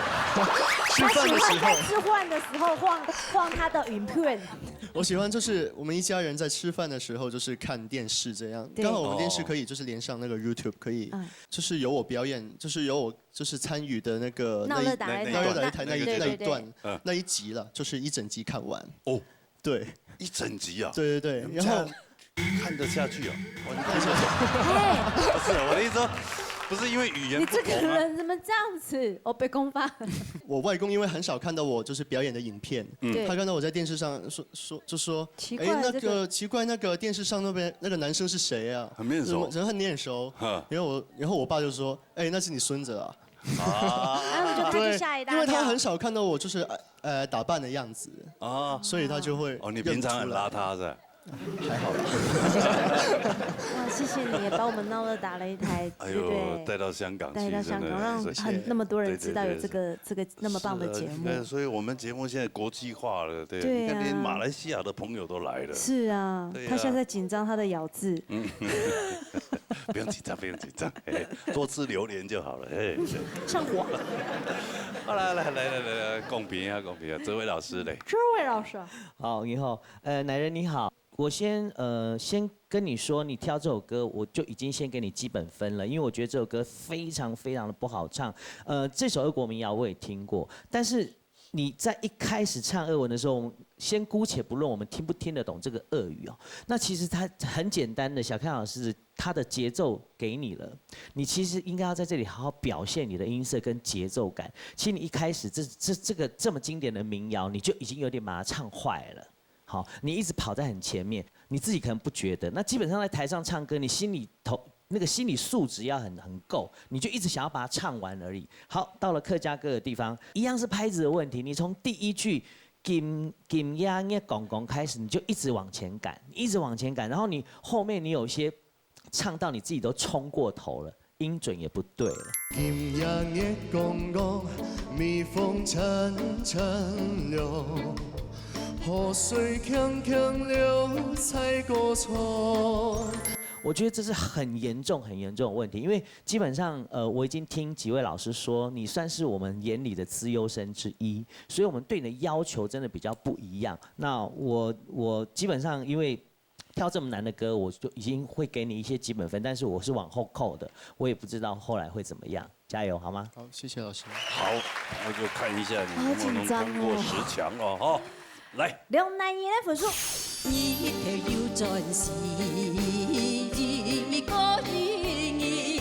吃他喜欢饭的时候在吃饭的时候晃晃他的影片，我喜欢就是我们一家人在吃饭的时候就是看电视这样，对刚好我们电视可以就是连上那个 YouTube，可以嗯就是有我表演，就是有我就是参与的那个闹热打擂台闹热打擂台那一对对对那一段嗯那一集了，就是一整集看完。哦，对一整集啊，对对对，然后看得下去啊？哦，你看得下去？哎，不是我的意思说，不是因为语言你这个不同啊。人怎么这样子？我被公发，我外公因为很少看到我就是表演的影片，嗯对他看到我在电视上说说就说，奇怪哎，那这个个奇怪，那个电视上那边那个男生是谁啊？很面熟怎么怎么很面熟？哈，然后我然后我爸就说，哎，那是你孙子啊。啊然后就他就吓一大跳，因为他很少看到我就是呃呃打扮的样子，啊，所以他就会哦，你平常很邋认出来。遢是吧？还好啦。哇，谢谢你也帮我们闹热打擂台，哎对不呦，对？带到香港去，带到香港，真的让是很那么多人对对知道有对这个这个那么棒的节目是啊你看，。所以我们节目现在国际化了，对，对啊你看连马来西亚的朋友都来了，是啊对，啊他现在紧张他的咬字，不用紧张，不用紧张，哎，多吃榴莲就好了，哎。上火。好，来来来来来来，公平啊，公平啊，这位老师嘞，这位老师，好，你好，呃，乃仁你好，我先呃先跟你说，你挑这首歌，我就已经先给你基本分了，因为我觉得这首歌非常非常的不好唱。呃，这首俄国民谣我也听过，但是你在一开始唱俄文的时候，我们先姑且不论我们听不听得懂这个俄语哦，那其实它很简单的，小康老师他的节奏给你了，你其实应该要在这里好好表现你的音色跟节奏感。其实你一开始这这这个这么经典的民谣，你就已经有点把它唱坏了。好，你一直跑在很前面，你自己可能不觉得。那基本上在台上唱歌，你心里头那个心理素质要很很够，你就一直想要把它唱完而已。好，到了客家歌的地方，一样是拍子的问题。你从第一句金金呀月光光开始，你就一直往前赶，一直往前赶，然后你后面你有一些唱到你自己都冲过头了，音准也不对了。今夜月光光，微风阵阵流，河水轻轻流在歌唱。我觉得这是很严重、很严重的问题，因为基本上，呃，我已经听几位老师说，你算是我们眼里的资优生之一，所以我们对你的要求真的比较不一样。那我我基本上因为挑这么难的歌，我就已经会给你一些基本分，但是我是往后扣的，我也不知道后来会怎么样。加油，好吗？好，谢谢老师。好，那就看一下你能不能通过十强哦，哈。来，两难一个分数。日頭又轉時，一個意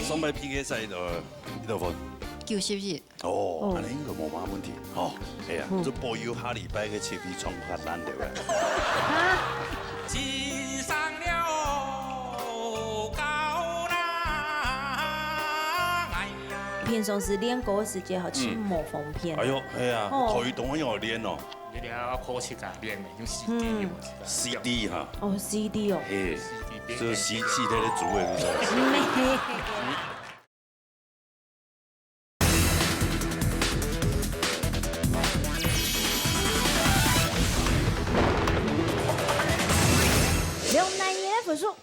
義。上擺P K賽的一多分。九十一。哦，那應該無麼問題。哦，哎呀，這波有下禮拜个七飛創較難對不對？天上是練歌个時節吼，盡無方便。哎呦，哎呀，哦頭一段要練哦。你了可惜啊，練的用CD用个。 CD 哈，哦，CD 哦。嘿，CD 这是 CD 的主位是不是？两难一个分数。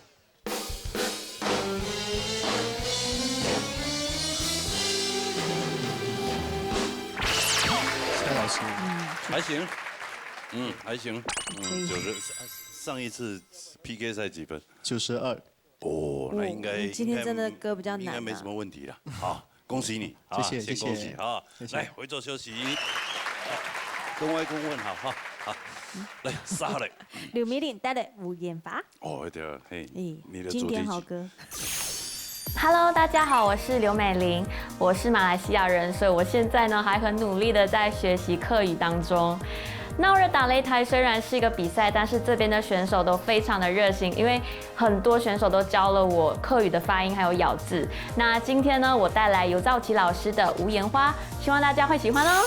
蔡老师，还行，嗯，还行，嗯，九十。上一次P K赛几分？九十二。哦，那应该你今天真的歌比较难啊应该没什么问题了。好，恭喜你，啊谢谢先恭喜谢谢啊！谢谢来，回座休息。跟外公问好哈，好，来，杀嘞。刘美玲带来《无言法》。哦，对，嘿，咦你的，经主题曲典好歌。 Hello，大家好，我是刘美玲，我是马来西亚人，所以我现在呢还很努力的在学习客语当中。闹热打擂台虽然是一个比赛，但是这边的选手都非常的热心，因为很多选手都教了我客语的发音还有咬字。那今天呢，我带来游兆奇老师的《无言花》，希望大家会喜欢哦。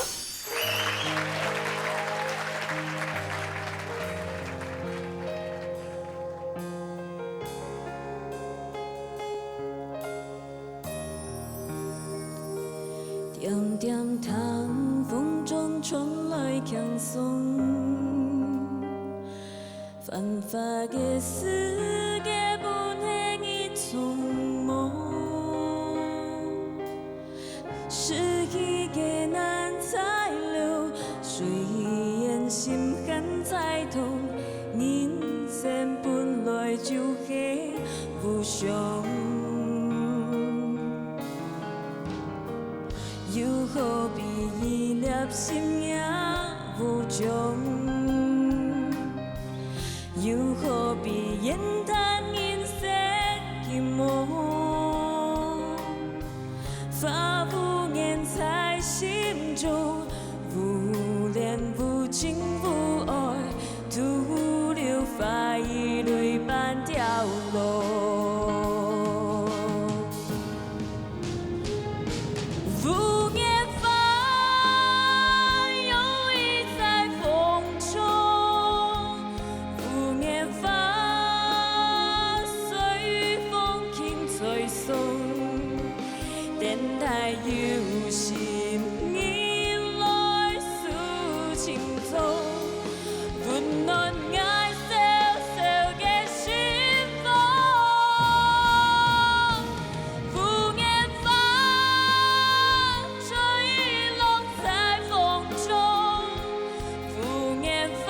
点点听风中传来轻松，繁华个世界本是一场梦。逝去个难再留，虽然心还在痛，人生本来就系无常。 又何必一粒心也无从？又何必言谈人世寂寞？花无言在心中，无恋无情无爱，徒留花雨泪半条路。 无言花，摇曳在风中。无言花，随风轻吹送。等待有心人来诉情衷。 温暖我小小个心房。无言花，吹落在风中。无言花，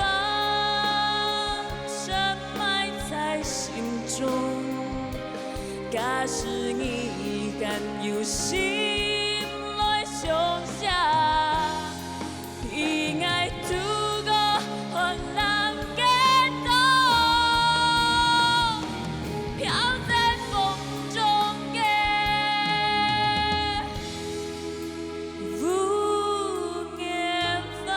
深埋在心中。假使你还有心来相写， 与我渡过寒冷个冬，飘在风中个无言花。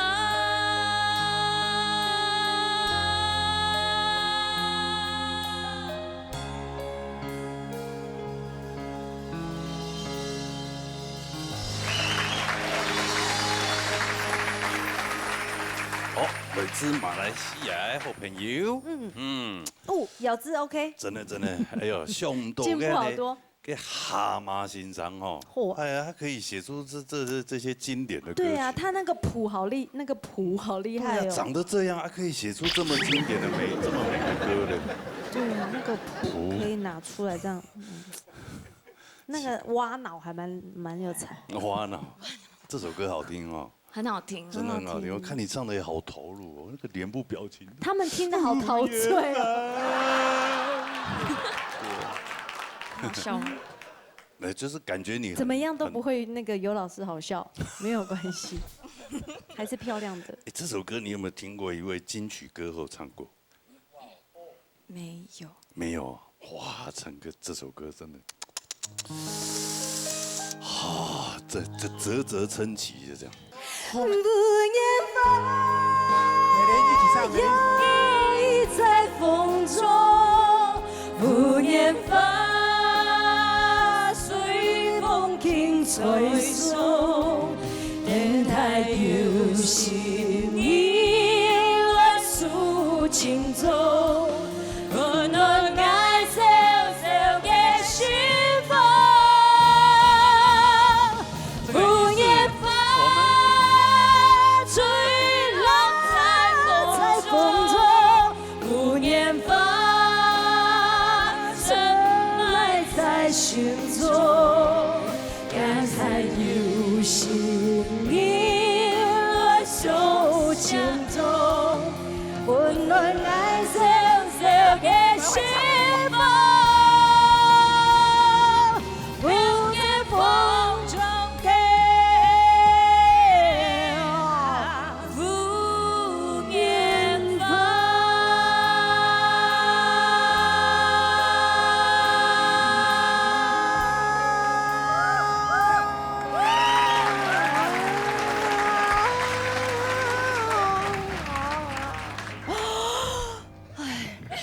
好，来自马来西亚的好朋友，嗯嗯，哦，咬字 OK。真的真的，哎呦，想不到进步好多。给蛤蟆先生哦，嚯哎呀，他可以写出这这这这些经典的歌曲，对啊，他那个谱好厉，那个谱好厉害对啊，哦。长得这样，还可以写出这么经典的美这么美的歌嘞。对啊，那个谱可以拿出来这样。嗯那个挖脑还蛮蛮有才。哇，那这首歌好听哦，很好听，真的很好听。很好听我看你唱的也好投入哦，那个脸部表情。他们听得好陶醉哦。好笑吗？没有，就是感觉你很，怎么样都不会那个尤老师好笑，没有关系，还是漂亮的。哎，这首歌你有没有听过一位金曲歌后唱过？没有。没有啊？哇，唱歌这首歌真的，啊，这，这啧啧称奇，就这样。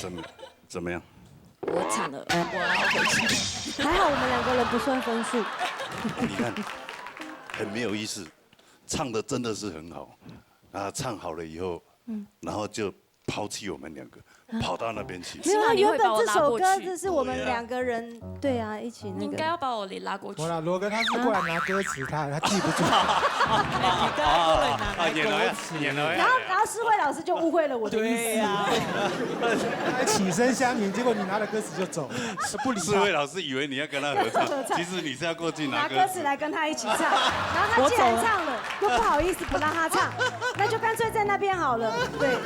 怎么，怎么样？我惨了，我要回去。还好我们两个人不算分数。你看，很没有意思，唱的真的是很好，啊，唱好了以后，嗯。然后就抛弃我们两个，啊。跑到那边去。没有，起码你会把我拉过去。原本这首歌就是我们两个人，对啊，一起那个。你应该要把我拉过去。好啦，罗哥他是过来拿歌词，他，他记不住。你刚刚过来拿，啊，拿歌词。演了呀，演了呀。然后，然后世慧老师就误会了我的意思。对呀。他起身相迎，结果你拿了歌词就走，不理他。世慧老师以为你要跟他合唱，合唱。其实你是要过去拿歌词。拿歌词来跟他一起唱，然后他既然唱了，又不好意思不让他唱，那就干脆在那边好了。对。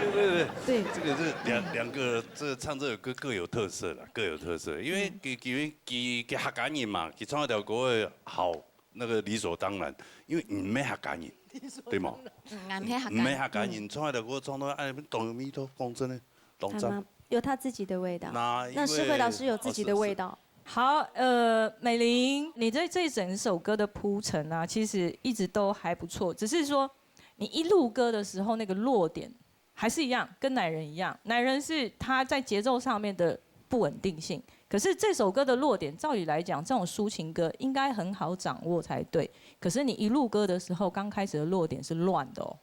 对对对。对。这个是两，两个这个唱这首歌各有特色啦，各有特色。因为嗯。佢，佢，佢，佢客家人嘛，佢唱一条歌个好，那个理所当然，因为你毋係客家人，对吗？嗯，俺毋係客家人。毋係客家人，嗯。唱一条歌唱到哎，当有味道，讲真的，当赞。他吗？有他自己的味道。那因为，那世慧老师有自己的味道。哦，是，是。好，呃，美玲，你对这整首歌的铺陈啊，其实一直都还不错，只是说你一入歌的时候那个落点还是一样，跟男人一样，男人是他在节奏上面的不稳定性，可是这首歌的落点，照理来讲，这种抒情歌应该很好掌握才对。可是你一入歌的时候，刚开始的落点是乱的哦。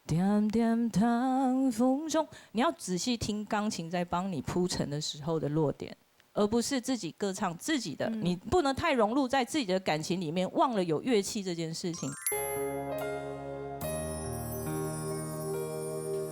点点糖风中，你要仔细听钢琴在帮你铺陈的时候的落点，而不是自己歌唱自己的，嗯。你不能太融入在自己的感情里面，忘了有乐器这件事情。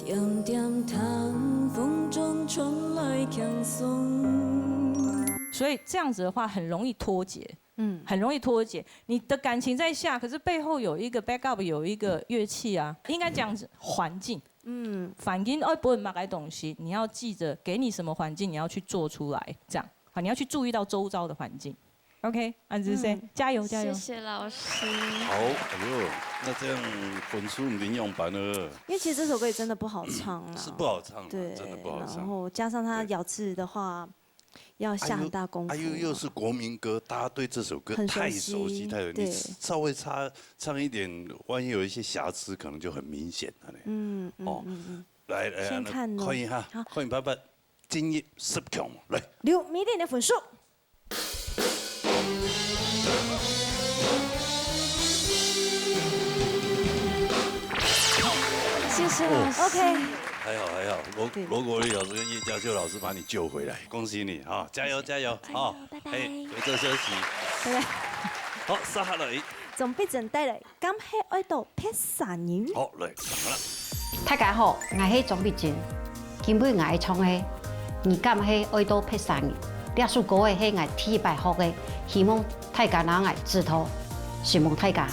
点点糖，风中传来轻松。所以这样子的话，很容易脱节。嗯。很容易脱节。你的感情在下，可是背后有一个 backup，有一个乐器啊，应该这样子，环境。嗯。环境爱分你么个东西，你要记得给你什么环境，你要去做出来，这样。好，你要去注意到周遭的环境。OK，安之森，嗯。加油，加油。谢谢老师。好，哎呦，那这样分数你怎样办呢？因为其实这首歌也真的不好唱啊。是不好唱啊，对，真的不好唱。然后加上他咬字的话，对。要下很大功夫啊。啊，又，啊，又，又是国民歌，大家对这首歌很熟悉，太熟悉，太熟悉。你对。稍微差，唱一点，万一有一些瑕疵，可能就很明显了呢。嗯，嗯，哦，嗯，嗯。来，来，先看哦。来，看一下，好。看一下，进入十强，来。刘美玲的分数。 谢谢老师。哦。OK。还好，还好，罗，对。罗国立老师跟叶嘉修老师把你救回来，恭喜你啊！加油，加油，加油，啊！拜拜。嘿，有这消息。拜拜。好，接下来。总比整带来，敢系爱到别啥人？好，来，上啦。大家好，我是张碧珍。今晡日我唱个《你敢会爱到别啥人》，这首歌个是我第一摆学个，希望大家拿来指导，承蒙大家。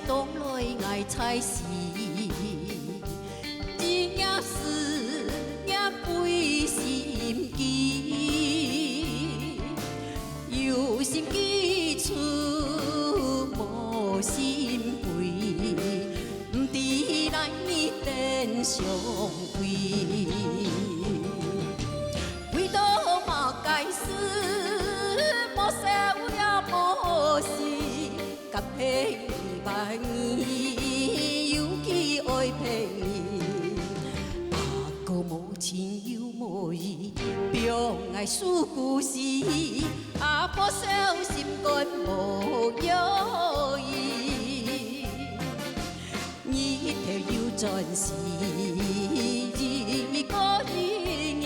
冬來𠊎在世，日夜思念歸心機。有心機處無心歸，毋知哪日等相會。為到麼个事，無愁也無慮。 感謝你捌你，有佢愛別人。阿哥無情又無義，放𠊎思故時，阿婆愁心肝無藥醫。日頭又轉西，一日過一日，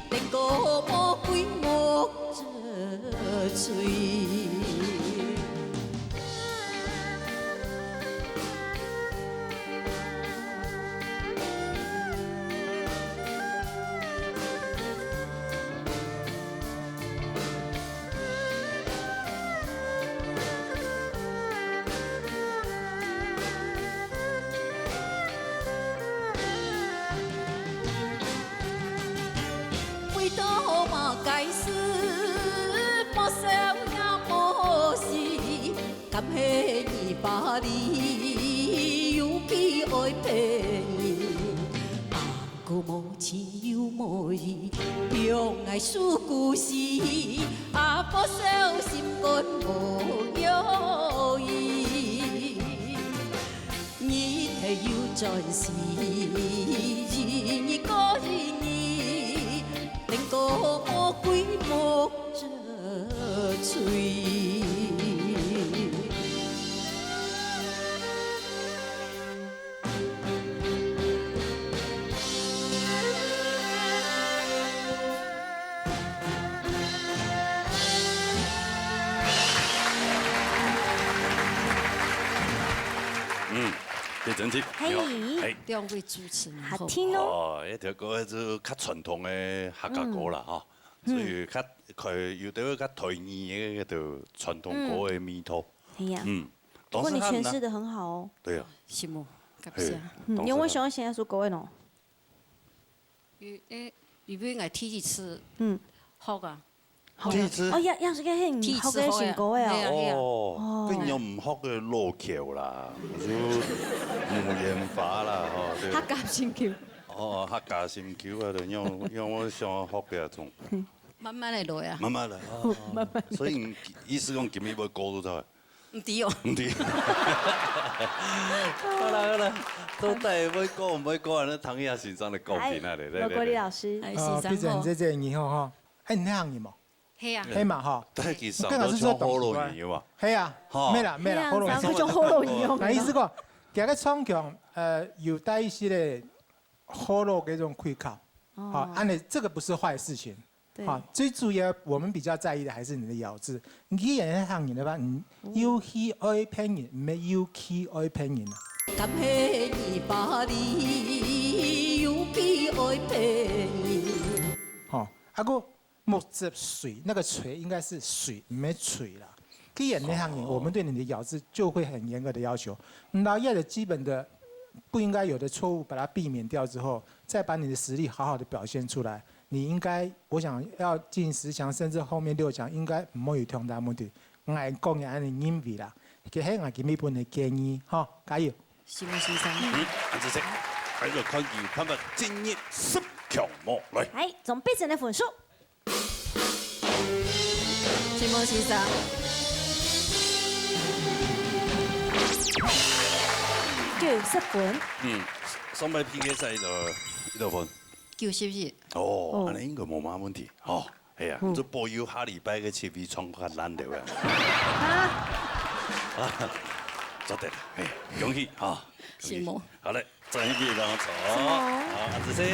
等到無歸目 吹。為到麼个事，無愁也無慮，感謝你捌你，有佢愛別人。阿哥無情又無義，放𠊎思故時，阿婆愁心肝無藥醫。 日頭又轉西，一日過一日，等到無歸目吹。嗯，謝謝。嘿，你好。嘿。兩位主持人好。好聽哦。哦，這條歌就較傳統个客家歌啦，嗯。吼。嗯。所以較，較有點較台語个，就傳統歌个味道。嗯。係啊。嗯。不過你詮釋得很好哦。當時還，對啊。係無？感謝。嘿，嗯，當時還。因為𠊎想愛寫一首歌个喏。 因，誒，因為𠊎第一次，嗯。學啊。學啊。第一次？哦，也，也係个，嘿，第一次學个新歌个哦。學啊，係啊，係啊。哦，哦。跟你毋學个老橋啦，就木蓮花啦，吼，對。客家心臼。哦，客家心臼啊，對，因為，因為𠊎想學个種。慢慢來來啊。慢慢來，哦，哦。慢慢來。所以你意思講今日會歌都在？ 毋知哦。毋知。好啦，好啦，到底會講毋會講，恁樣聽一下先生來講定啊咧，來，來，來。哎，莫怪你老師。哎，先生好。啊，畢竟這，這你好哈。哎，你係客人無？係啊。係嘛哈。但係其實都像學老人有無？係啊。吼。無啦，無啦，學老人。係啊，像學老人哦。那意思講，今日唱腔，呃，有帶一些个學老个一種氣口。哦。好，按呢這個不是壞事情。 對。好，最主要我們比較在意的還是你的咬字。你既然係客人个話，你有佢愛別人，毋係有佢愛別人啊。感謝你捌你，有佢愛別人。好，啊，个目汁水，那個水應該是水，毋係水啦。既然係客人，哦。我們對你的咬字就會很嚴格的要求。那這個基本的不應該有的錯誤，把它避免掉之後，再把你的實力好好的表現出來。 你應該，我想要進十強，甚至後面六強，應該毋會有忒大問題。𠊎個人恁樣認為啦，這係𠊎今日分个建議，吼，加油！承蒙先生。嗯，恁仔細，大家看佢有辦法進入十強無？來。來，總評審个分數。承蒙先生。九十分。嗯，上擺P K賽一多，一多分？ 九十一。哦，哦。恁樣應該無麼問題，吼，係啊，嗯。就保佑下禮拜个七位唱較爛對啊。啊。做得，嘿，恭喜，吼，恭喜。承蒙。好嘞，再一位，然後走。承蒙。好，恁仔細。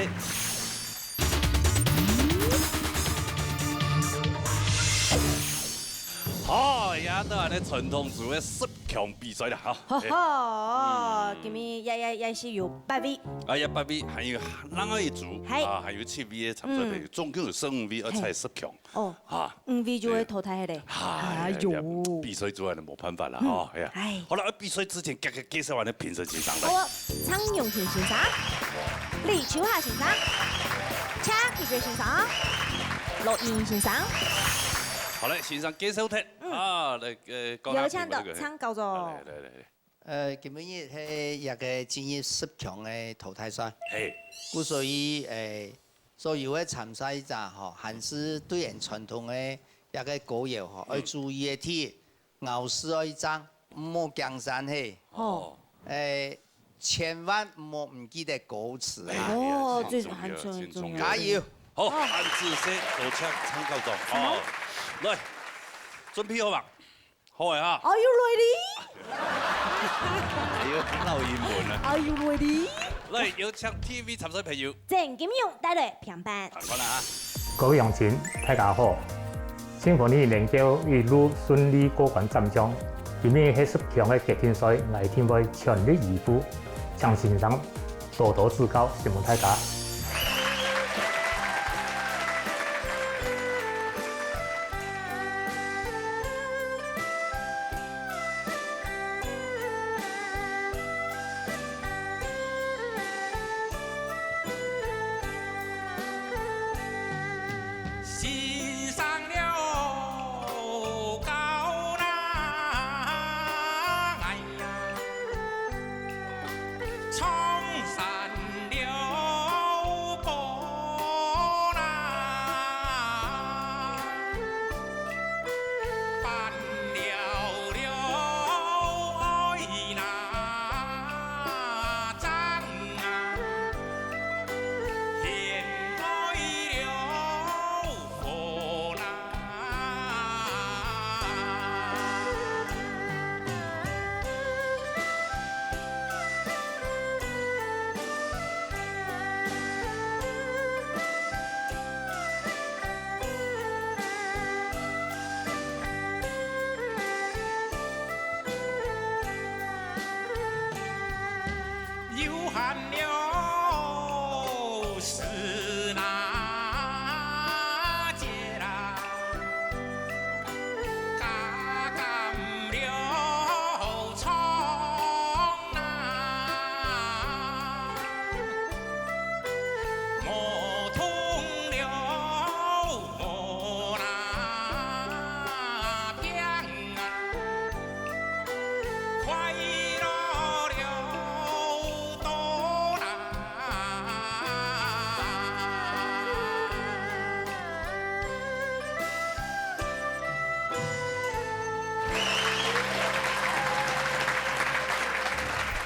好，也到恁樣傳統組个十強比賽啦，哈。哈哈，今日也也也是有八位。哎呀，八位，還有另外一組，係。啊，還有七位个參賽朋友，總共有十五位，愛猜十強。哦，啊，五位就會淘汰个咧。哎喲，比賽主辦人無辦法啦，哈，哎呀。哎。好了，比賽之前，介介介紹完了評審先生來。好啊，張永田先生、李秋霞先生、Chucky先生、羅英先生。好嘞，先生介紹忒。 啊，來，呃，講下有請到張教授。來來來來。呃，今晡日係一個進入十強个淘汰賽。嘿。故所以，誒，所有个參賽者吼，還係對咱傳統个一個歌謠吼，愛注意个，第一，咬字愛正，毋好驚生嘿。哦。誒，千萬毋好毋記得歌詞啊。哦，這很重要，很重要。加油！好，恁仔細，多謝張教授。哦，來，準備好吂？ 好个哈。Are you ready? 哎喲，老英文啊。Are you ready? 來，有請第一位參賽朋友。鄭金勇帶來評判。看看啊。各位鄉親，大家好！新婚禮能夠一路順利過關斬將，今日係十強个決定賽，𠊎一定會全力以赴，請先生 多多指教，承蒙大家。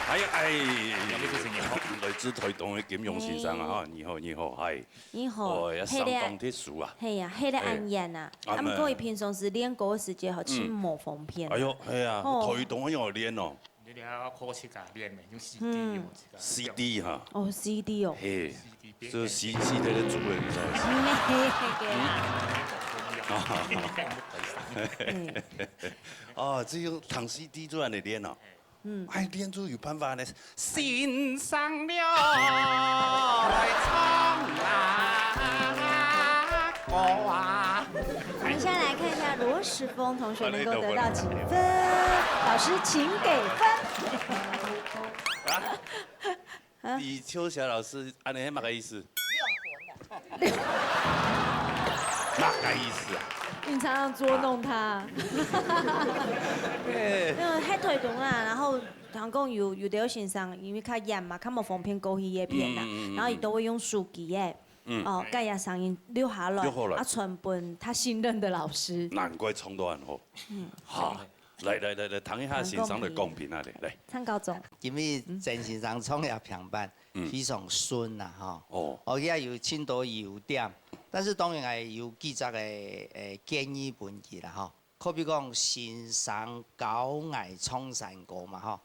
哎呀，哎，來自臺東个金勇先生啊，哈，你好，你好，嗨。你好，哦，也相當特殊啊。係啊，係个恁遠啊。啊，毋過佢平常時練歌个時節吼，盡無方便。哎喲，係啊，臺東愛仰練哦？ 你等下靠自家練咩？用C D用自家。C D哈。哦，C D哦。嘿，就C CD个主人噻。啊，只有聽C D就恁樣練哦。嗯，哎，練就有辦法呢。欣賞了，來唱啊，歌啊。我們先來看一下羅時豐同學能夠得到幾分。老師，請給分。啊？李秋霞老師，恁樣係麼个意思？麼个意思啊？你常常捉弄他。對。因為太推動啦，然後常講有有的先生，因為較遠嘛，較無方便過去那邊啦，然後佢都會用手機耶。 哦，該个聲音錄下來，錄下來。啊，傳分他信任的老師。難怪唱到恁好。嗯，好，來來來來，聽一下先生个講評啊，來來。唱高中。因為曾先生唱个評判非常順啊，吼。哦，佢也有盡多優點，但是當然也有幾隻个誒建議分佢啦，吼。可比講先生教𠊎唱山歌嘛，吼。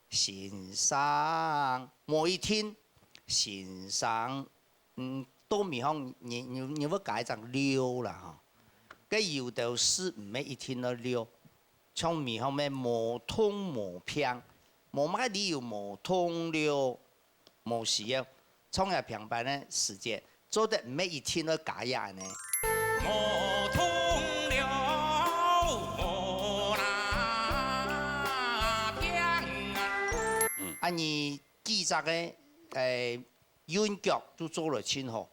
先生，無一定，先生 嗯，到尾項，你你你會加一隻了啦吼。該有兜字毋係一定愛了，像尾項个無痛無病，無麼个理由無痛了，無需要。創業平板个時節，做得毋係一定愛加一恁呢。無痛了，無啦病啊。嗯。啊，你幾隻个，誒， 韻腳都做得盡好。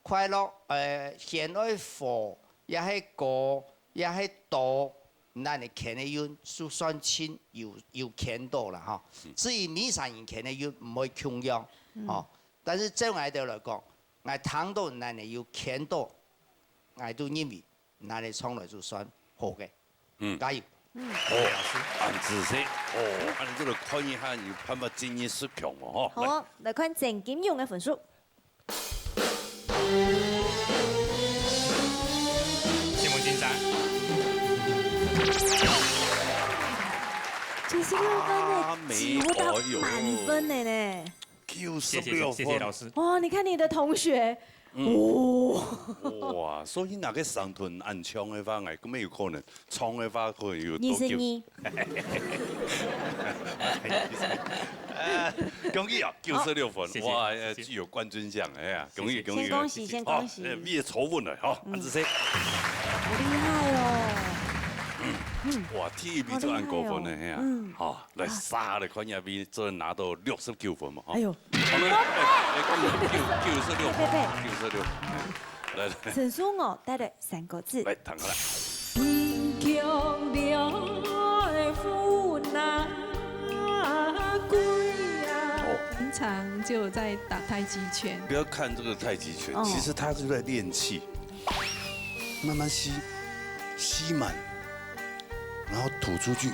快樂，呃，先愛和，也係歌，也係多，恁樣牽个韻，就算盡有，有牽到啦，吼。嗯。至於每儕人牽个韻，毋會共樣，嗯。吼。但是照𠊎兜來講，𠊎聽到恁樣有牽到，𠊎都認為 拿來唱來就算好个。嗯。加油。嗯。好，恁仔細。哦，恁樣就來看一下你有辦法進入十強無，吼。好哦，來看鄭金勇个分數。先問先生。九十六分呢，啊，幾乎到滿分了呢。 九十六分。謝謝，謝謝老師。哇，你看你的同學，嗯。哦。哇，所以若个上台恁唱个話，哎，根本有可能唱个話可能有多久？二十二。呃，恭喜啊，九十六分，好，謝謝，哇，呃，謝謝。具有冠軍相，哎呀，恭喜，謝謝。恭喜，恭喜。先恭喜，先恭喜。好，呃，你也坐穩了，吼，嗯。恁仔細。好厲害哦。哇，第一名就恁高分了，好厲害哦。嘿啊。嗯。好。 來，啊。煞來看一下，做拿到六十九分嘛，吼。哎喲。好，來，來，來，九，九十六分，對，對，對。九十六，來，來。承蒙哦，帶來三個字。來，聽下來。貧窮了分啊貴啊。哦。平常就在打太極拳。不要看這個太極拳，哦。其實他是在練氣，慢慢吸，吸滿，然後吐出去。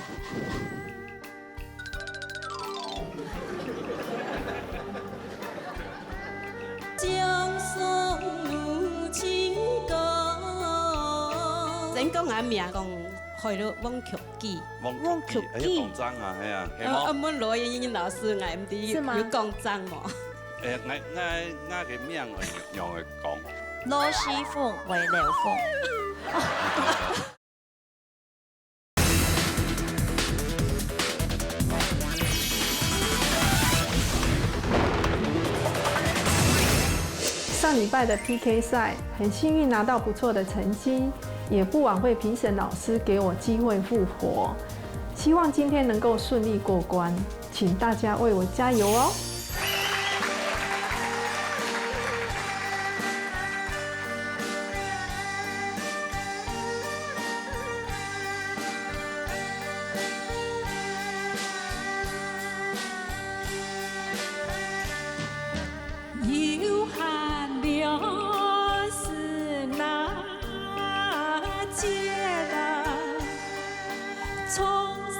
真講𠊎名講海陸黃曲記。黃曲記，黃曲記。哎，講正啊，係啊，係無？呃，呃，問羅英英老師，𠊎毋知有，是嗎？有講正無？哎，𠊎，𠊎，𠊎个名愛仰般講？羅時豐，黃流豐。 上禮拜的P K賽，很幸運拿到不錯的成績，也不枉費評審老師給我機會復活。希望今天能夠順利過關，請大家為我加油哦！ 有限了是那节啊，冲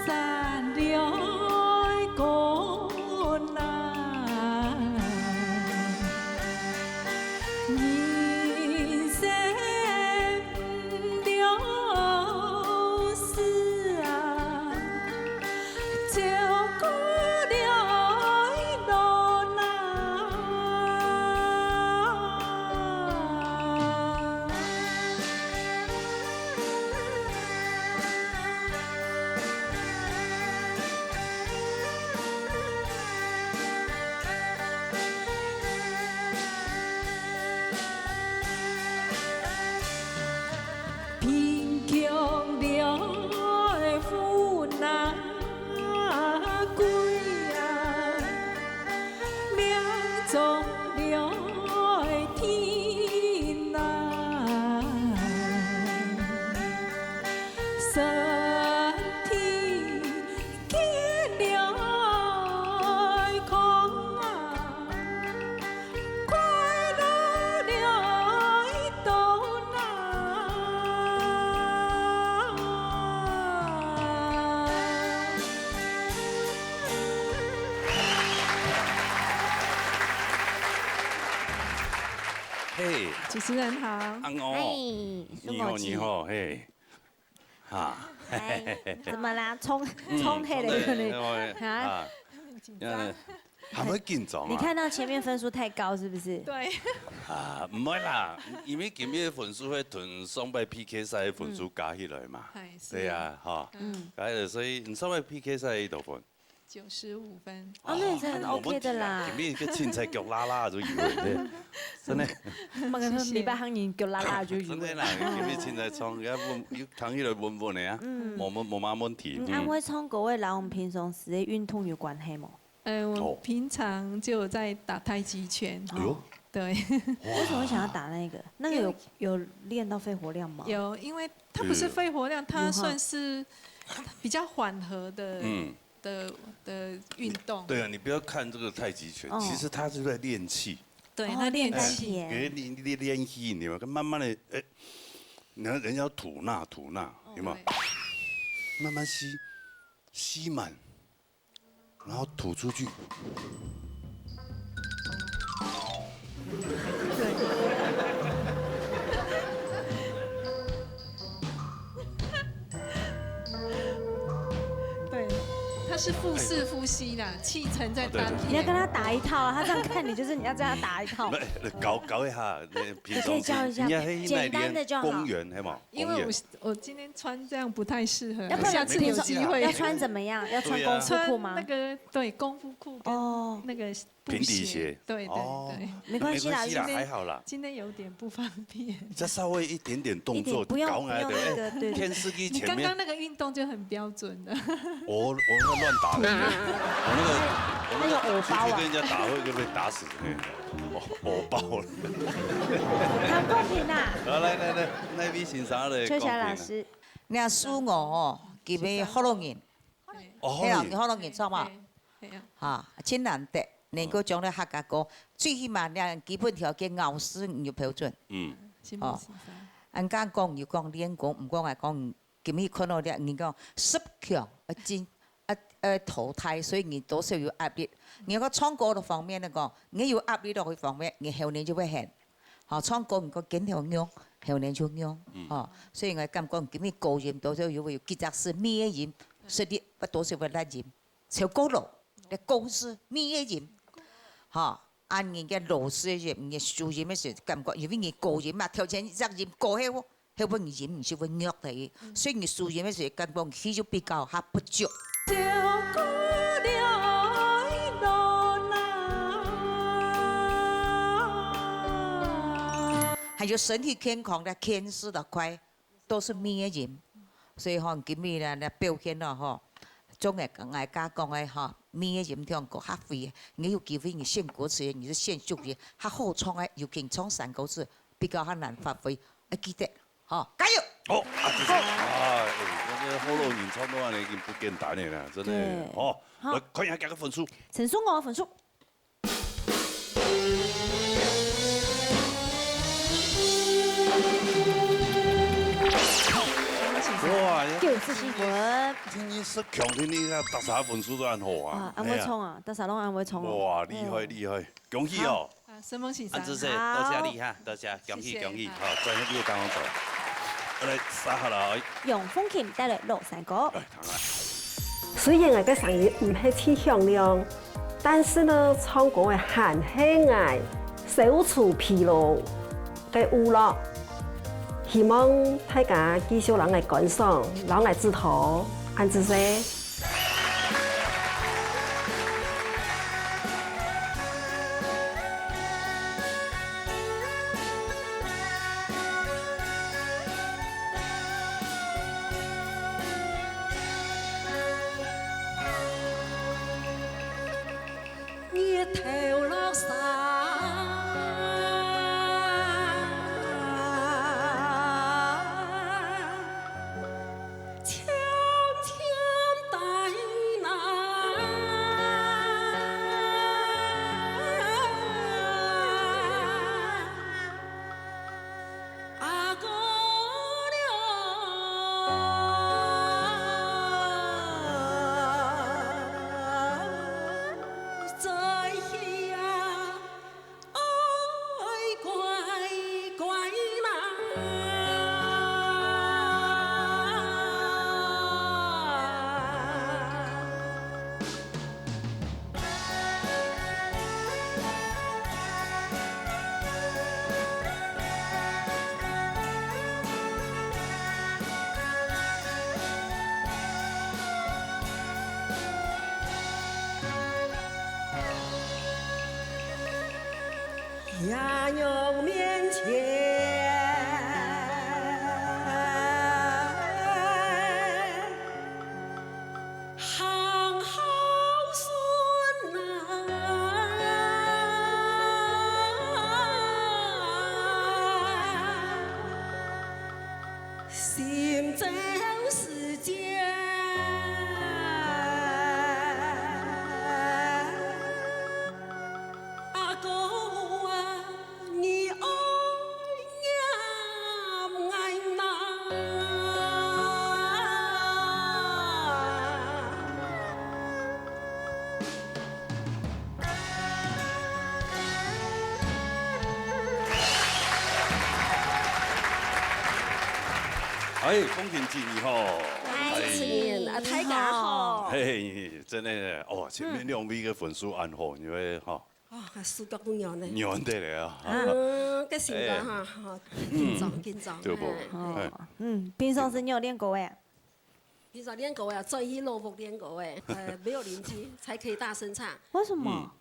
散了困难。人生 了事啊，走过了路啊。 贫穷了富难贵啊，命中了天难。身体 健了康啊，快乐了一冬啊。嘿，主持人好。阿我，嗨，你好，你好，嘿。 哈。哎，怎么啦？冲，嗯，冲黑了有点。冲黑了，啊？啊，紧张。呃，還會緊張啊？你看到前面分數太高，是不是？對。啊，毋會啦，因為今日个分數會同上擺P K賽个分數加起來嘛。嗯。哎，是。對啊，哈。嗯。哎，所以你上擺P K賽幾多分？九十五分。哦，那也是很哦，OK的啦。無問題啊，今日个凊彩腳拉拉就有了，對。真的。那個謝謝。禮拜行人腳拉拉就有了。真的啦，今日凊彩唱，要穩，要聽起來穩穩的啊，嗯。無，無，無麼問題。嗯，嗯。啊，會唱歌會摎我們平常時的運動有關係無？ 呃，我平常就有在打太極拳。哦。哎呦。对。为什么想要打那个？那个有，因为有练到肺活量吗？有，因为它不是肺活量，嗯。它算是比较缓和的，嗯。的，的运动。对啊，你不要看这个太极拳，哦。其实它是在练气。对，哦，它练气。练丹田。因为你，你练气，你们慢慢的，哎，你看人家吐纳吐纳，有没有？哦。对。慢慢吸，吸满。 然后吐出去。对，它是腹式呼吸啦，气沉在丹田。你要跟他打一套啊，他这样看你，就是你要这样打一套。那，那搞，搞一下，那平常时，你可以教一下，你要去那里简单的就好。公园，系嘛？因为我，公园。 我今天穿这样不太适合，要不然下次有机会。平常要穿怎么样？要穿功夫裤吗？穿那个，对，功夫裤跟哦。那个布鞋。平底鞋。对，对，哦。对。没关系啦，没关系啦，今天，还好啦。今天有点不方便。再稍微一点点动作，一点，不用，搞起来，不用那个，对，对，对。电视机前面。你刚刚那个运动就很标准的。我，我那乱打的，我那个，我那个那个偶包啊。出去跟人家打会，会被打死的。哦，偶包了。唐公平啊。好，来，来，来，那位先生来，秋霞老师。公平啊。 若輸我哦，佢要學老人。哦，係啊，學老人。佢學老人，著嘛？係，係啊。哈，真難得，能夠將這客家歌，最起碼連基本條件咬字你有標準。嗯。哦。人家講有講練功，毋過𠊎講，今日看到這，人講十強，呃，進，呃，呃，淘汰，所以你多少有壓力。你講唱歌个方面來講，你有壓力个方面，你後年就會很。 吼，唱歌毋過肩頭仰，後年就仰，嗯。吼，所以𠊎感覺今日高音多少有，有幾隻字尾个音，實在不多少會落音，像高樓，該高字尾个音，吼，啊，人家老師个音，人家輸音个時感覺，因為你高音嘛，頭前一隻音高後，後尾你音毋係會弱个，所以你輸音个時感覺氣就比較較不足。 還有身體健康个，牽絲个快，都是尾个音。所以吼，今日呢，呢表現了吼，總个𠊎家講个吼，尾个音聽過較會，你有機會你選歌詞，你就選俗个，較好唱个，尤其唱山歌詞，比較較難發揮，愛記得，吼，加油！好，啊，謝謝。啊，哎，那个學老人唱到恁呢已經不簡單了啦，真的。對。好，好。來看一下佢个分數。陳淑娥分數。 哇，九十四分。今日十強，今日啊，逐儕分數都恁好啊。啊，恁會衝啊，哎呀。逐儕攏恁會衝哦。哇，厲害，嗯。厲害，恭喜哦。好。啊，承蒙先生。恁仔細，好。多謝你哈，多謝，恭喜，謝謝。恭喜，好，轉去你个地方坐。來，接下來。楊豐琴帶來老山歌。來，聽啊。雖然𠊎个聲音毋係盡響亮， 但是呢，唱歌个還係𠊎消除疲勞个娛樂。希望大家繼續摎𠊎觀賞，摎𠊎指導，恁仔細。娘娘面前行孝順啊，心照世界。 阿哥啊，你愛念𠊎哪？哎，風琴姊你好。哎，主持人啊，大家好。嘿，真的哦，前面兩位个分數恁好，因為哈， 哦，手腳都軟呢。軟得了啊。嗯，該心肝哈，哈，緊張，緊張，對不？嘿，嘿。哦，嗯，平常時你有練歌誒？平常練歌誒，轉去老屋練歌誒，呃，沒有鄰居才可以大聲唱。為什麼？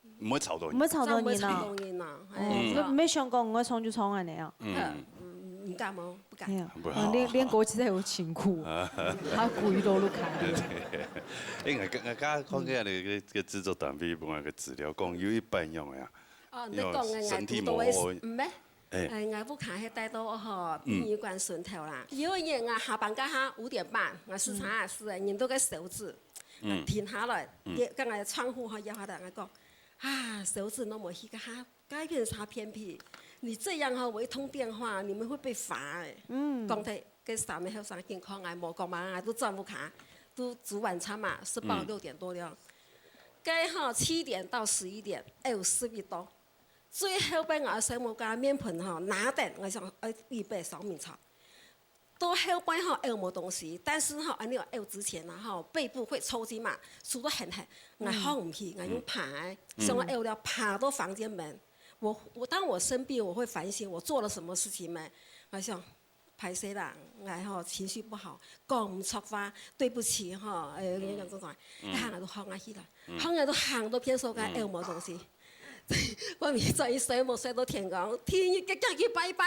嗯，毋會吵到你。毋會吵到人啊？毋會吵到人啊，哎，嗯。係啊。沒，沒想過你會唱就唱恁樣啊？嗯。嗯，毋敢哦，不敢。哎呀，不好。哦，練，練歌其實有辛苦，啊。他故意都錄開。對。哎，我剛，我剛剛看見那個，嗯。這個製作單位分我个資料，講有一半樣呀。 哦，你講个，𠊎身體毋好。毋係，哎。哎，𠊎屋下係戴到吼，嗯。殯儀館脣頭啦。有一日啊，下班該下五點半，𠊎駛車也駛誒，嗯。人都該燒紙，嗯。停下來，嗯。也，剛才窗戶吼搖下來，𠊎講，啊，燒紙那麼黑，該下，該片啥偏僻，你這樣哈，我一通電話，你們會被罰誒。嗯。講忒，該三個後生緊看，𠊎無講嘛，𠊎都轉屋下，都煮晚餐嘛，食飽六點多了。嗯。該吼，七點到十一點，哎喲，十一多。 最後背𠊎細妹个面盆吼，拿等，𠊎想，哎，預備燒麵炒。到後背吼，哎，無東西，但是吼，恁樣哎之前啊吼，背部會抽筋嘛，手都很痕，𠊎放毋去，𠊎用爬个，嗯。想要哎了，爬到房間門。我，我，當我生病，我會反省我做了什麼事情沒？𠊎想， 歹勢啦，𠊎吼情緒不好，講毋出話，對不起吼，哎，嗯。恁樣講講，嗯。行啊都行啊去啦，嗯。行啊都行到偏手該，嗯。哎，無東西。我咪轉去睡，無睡到天光，天一个叫去拜拜，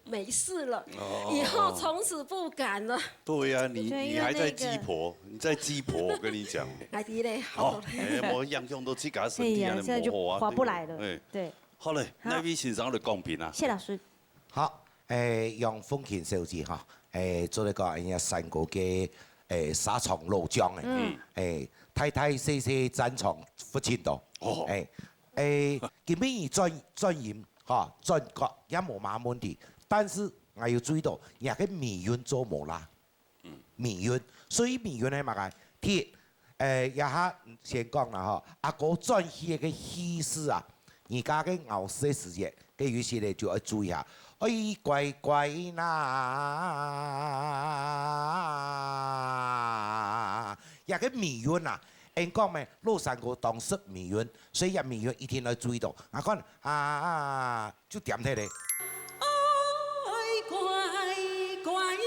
沒事了。哦。以後從此不敢了。對呀，你，對，你還在雞婆，因為那個你在雞婆，我跟你講。哎，對嘞，好。哦，哎，無影響到自家身體，哎呀，恁樣無好啊，現在就划不來了。對不對？哎。對。好嘞，好。哪位先生來講評啊？謝老師。 好，誒，楊鳳琴小姐哈，誒，做一個人家山歌个，誒，沙場老將誒，嗯。誒，大大細細戰場不盡多。哦。誒，誒，今晡日轉，轉音哈，轉角也無麼問題，但是𠊎有注意到，若个尾韻做無啦。 尾韻。所以尾韻係麼个？第一，誒，這下先講啦吼，阿哥轉去个意思啊，而家个咬舌時節，个有些人就愛注意下，愛乖乖啦。這个尾韻啊，人講咩，老山歌當識尾韻，所以這尾韻一定愛注意到。啊，看啊， 就點忒咧。愛乖乖啦。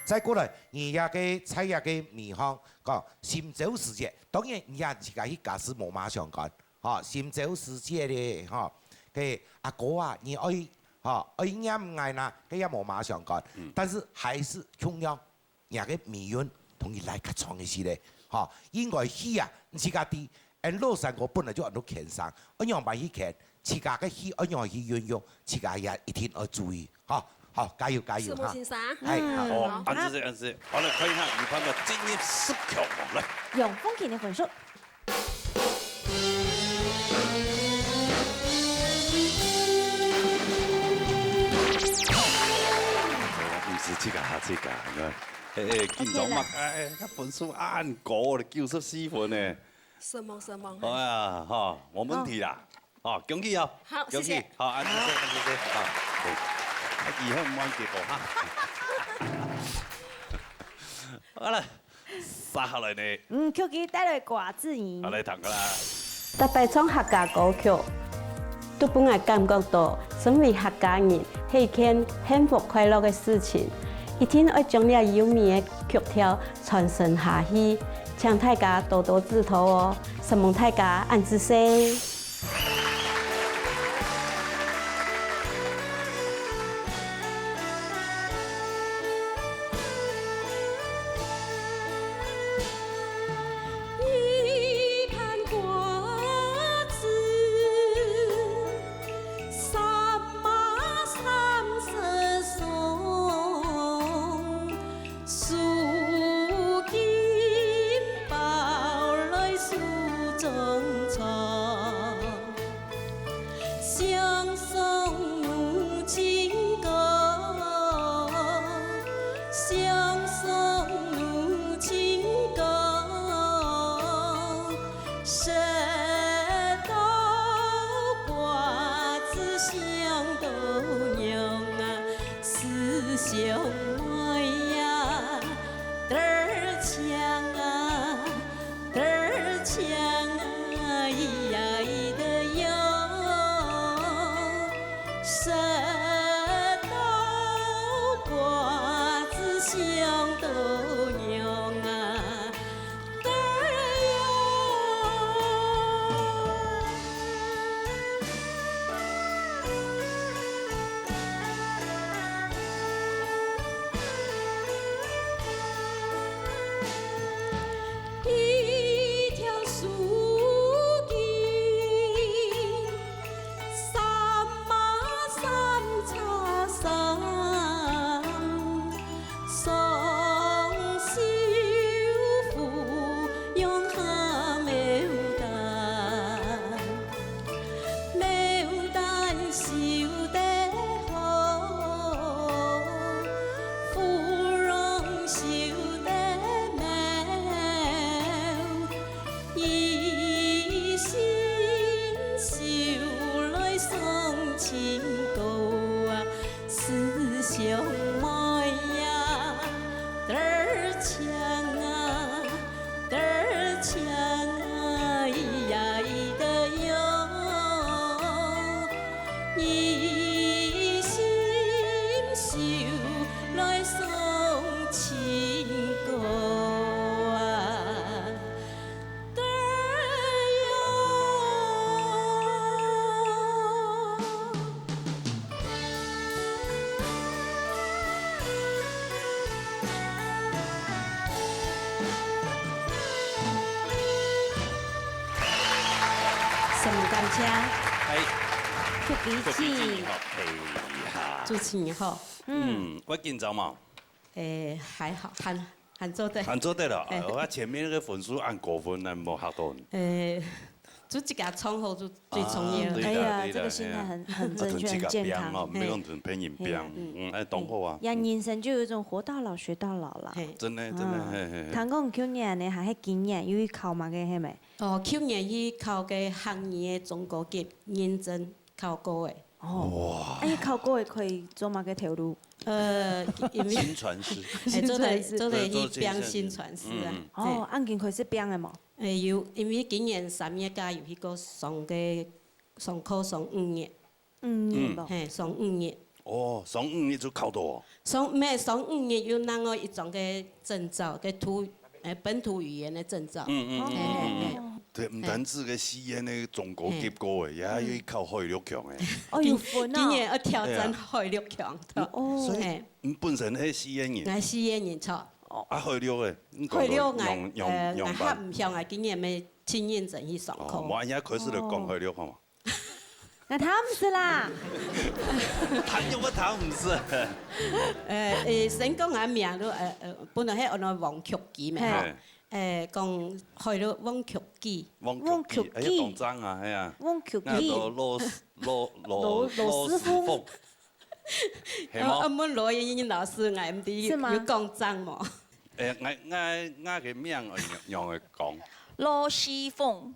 再過來，你這个在這个尾項，講心照時節，當然你也自家去解釋無麼相干，吼，心照時節咧，吼，个阿哥啊，你愛，吼，愛念𠊎哪，个也無麼相干，嗯。但是還是共樣 若个尾韻同佢拉較長个時咧，吼，應該去啊，毋自家知，𠊎老山歌本來就恁多牽生，愛仰般去牽，自家个去愛仰去運用，自家也一定愛注意，吼，好，加油加油哈！師母先生。哎，好。嗯，好，好。恁仔細，恁仔細，好，來看一下預判个今日十強王，來。楊鳳琴个分數。 毋使自家嚇自家，係吧？嘿，嘿，緊張嘛，OK啦。哎，佢分數恁高咧，九十四分呢。承蒙，承蒙。好啊，哈，無問題啦。好。好，恭喜哦。好，恭喜。謝謝。好，恁仔細，恁仔細，好，對。啊，以後毋好結果哈。好了。 接下來呢？嗯，Q Q帶來瓜子仁。好，來，聽个啦。逐擺唱客家歌曲，都分𠊎感覺到，身為客家人係一件幸福快樂个事情。一定愛將這優美个曲調傳承下去，請大家多多指導哦！承蒙大家，恁仔細。一盘瓜子，三嫲三十送，素金包來梳妆床。 相送母亲歌，相送母亲歌，食到瓜子香到浓啊，思想妹呀，得儿强啊。 得儿强啊，咿呀咿得哟，食到瓜子香到浓啊，得儿哟。 一条树根，三嫲三叉生，双手扶养下牡丹。 牡丹绣得好，芙蓉绣得美，一心绣来送亲哥啊，思想妹呀，得儿强啊。 得儿强啊，咿呀咿得哟，一心绣来送亲哥啊，得儿哟。 承蒙感謝。哎，曲技師。曲技師你好，哎呀。主持人好。嗯，會緊張嗎？誒，還好，還，還做得。還做得了，哎。哎，我前面那個分數恁高分，恁無嚇到你。誒，就自家唱好就最重要。啊，對的，哎呀，對的，這個心態很，哎呀。很正確，啊，同自家很健康。拚哦，毋係講同別人拚。哎呀，嗯。嗯，哎，當好啊。呀，人生就有一種活到老，學到老啦。嘿。真的，真的，啊，嘿，嘿，嘿。聽講舊年呢，還係今年，又去考麼个，係無？哦，舊年去考个客語个中高級認證。 考過个。哦。哇。啊，你考過个可以做麼个頭路？呃，因為，薪傳師。哎，做得，新傳師。做得去拚新傳師啊。嗯，嗯。哦，嘿。恁緊開始拚个無？哎，有，因為今年三月假有去過上个，上課上五日。五日無？嗯。嘿，上五日。哦，上五日就考到哦。上，毋係，上五日有另外一種个證照，个土，哎，本土語言个證照。嗯，嗯，嗯，嘿，嘿，嘿。嗯，嗯。 對，毋單止个四縣个中高級過个，嘿。也有去考海陸腔个。哦，有分啊。今年要挑戰海陸腔，對。哦。所以，嘿。你本身係四縣人？𠊎四縣人，著。啊，海陸个，你講海陸，𠊎，仰，仰，呃，仰般？𠊎較毋曉，𠊎今年愛盡認真去上課。哦，無，恁樣開始就講海陸好無？哦。 𠊎聽毋識啦。聽又毋聽毋識。呃，呃，先講𠊎名就，呃，呃，本來係安到黃曲基嘛，吼。嘿。呃，講海陸黃曲基。黃曲基，黃曲基。哎，當正啊，係啊。黃曲基。𠊎都羅，羅，羅，羅，羅斯鳳。羅斯鳳。係無？啊，問羅英英老師，𠊎毋知有，係嗎？有講正無？ 誒，𠊎，𠊎，𠊎个名愛仰，仰仔講？羅斯鳳。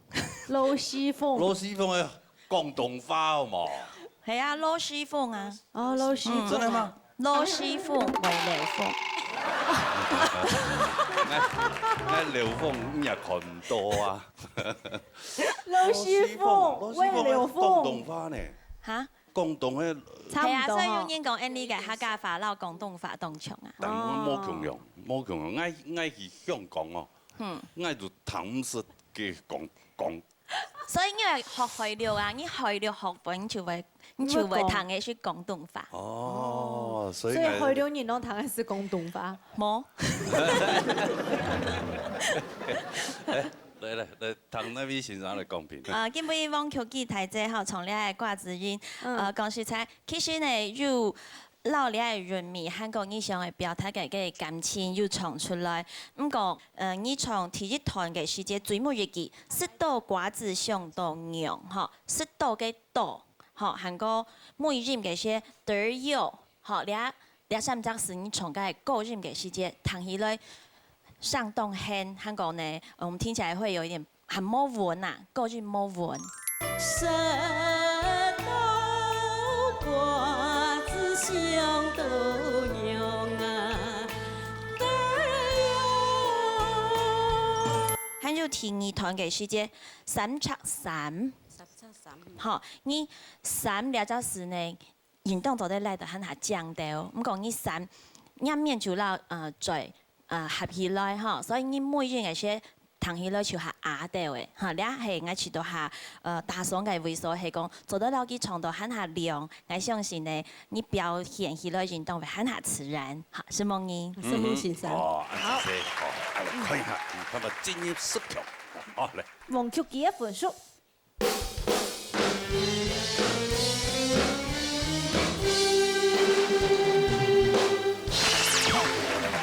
羅斯鳳。羅斯鳳个廣東話好無？係啊，羅斯鳳啊。哦，羅斯鳳啊。嗯。真的嗎？羅斯鳳，黃柳鳳。𠊎，𠊎柳鳳你也看毋到啊。羅斯鳳，羅斯鳳，黃柳鳳。羅斯鳳个廣東話呢？哈？廣東个，差毋多吼。係啊，所以有人講，𫣆俚个客家話摎廣東話當像啊。但係無共樣，無共樣。𠊎，𠊎去香港哦，嗯。𠊎就聽毋識佢講，講。所以你愛學海陸啊，你海陸學會，你就會，你就會聽个係廣東話。哦，所以所以海陸人攏聽个係廣東話。無。來來來，聽哪位先生來講評。呃，今晡日黃菊記大姐吼，唱了个《掛紙鳶》，嗯。呃，講實在，其實呢，有摎這个韻味，還過你想愛表達个个感情有唱出來。毋過，呃，你唱第一段个時節，最尾一句，食到瓜子想到娘，吼，食到个到，吼，還過尾音个係得有，吼，這，這三隻字你唱个高音个時節，聽起來 相當輕，還過呢，嗯，聽起來會有一點還無穩啊，高音無穩。食到瓜子想到娘啊，還有第二段个時節，三尺三。三尺三。好，你三這隻字呢， 應當做得拉到還較靚兜，毋過你三，你面就摎，呃，嘴，呃，合起來吼，所以你尾音个時聽起來就較啞兜个，吼，這係𠊎試著較，呃，打爽个位所係講，做得摎佢唱到還較亮，𠊎相信呢，你表現起來應當會還較自然，好，承蒙你。承蒙先生。哦，恁仔細，好，來看一下，嗯，看看進入十強，好，來。黃菊記个分數。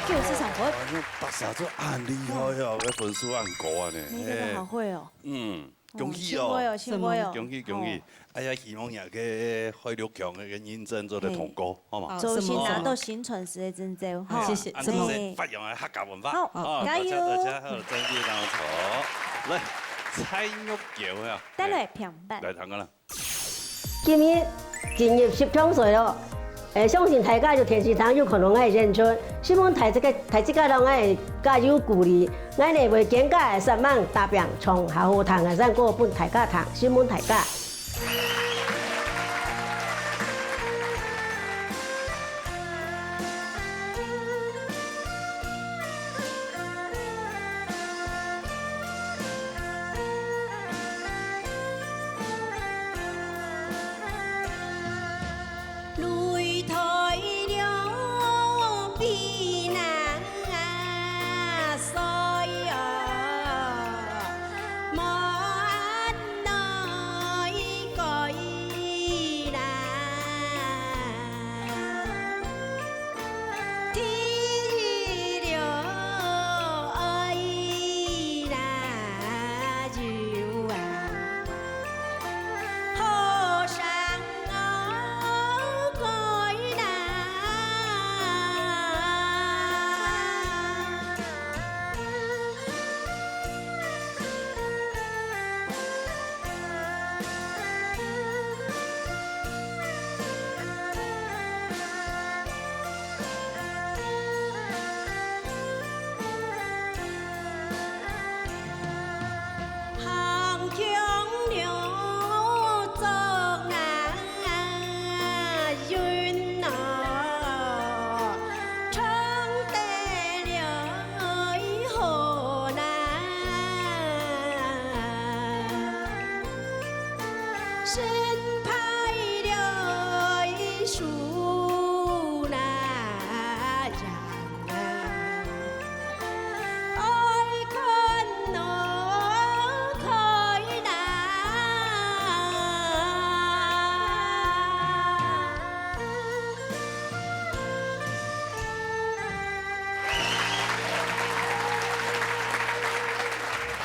九十三分。哎喲，大家都恁厲害哦，該分數恁高啊呢。你真的好會哦。嗯，恭喜哦。哦，真會哦，真會哦。恭喜恭喜！哎呀，希望這个海陸腔个認證做得通過，好嗎？好，祝你拿到薪傳師个證照，哈。謝謝，承蒙。恁仔細發揚个客家文化。好，哦，加油。大家大家好，再見，大家好。來，蔡玉嬌啊。帶來評判。來，聽看啦。 今日進入十強賽咯，誒，相信大家就電視上有看到𠊎个演出。希望大家，大家摎𠊎加油鼓勵，𠊎呢會更加煞猛打拚，唱較好聽个山歌分大家聽。承蒙大家。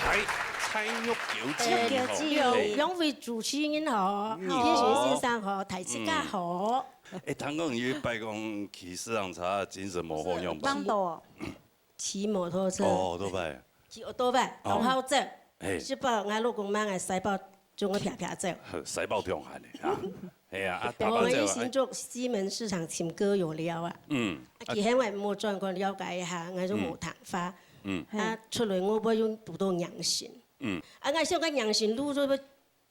嗨，蔡玉嬌姊妹吼。玉嬌姊妹。嘿。兩位主持人好，你好。天璇先生好，大自家好。嗯。誒，聽講有一擺講騎自行車，精神無好樣吧？撞到哦。 騎摩托車。哦，奧多拜。騎奧多拜，哦。當好走。嘿。是吧？𠊎老公罵𠊎，屎包總會啪啪走。屎包暢行个啊。係啊，啊，啪啪走啊。𠊎新竹西門市場尋哥有尞啊。嗯。啊，其實𠊎無轉過了解一下，𠊎就無聽話。嗯。啊，出來𠊎會用堵到娘心。嗯。啊，𠊎想講娘心路就會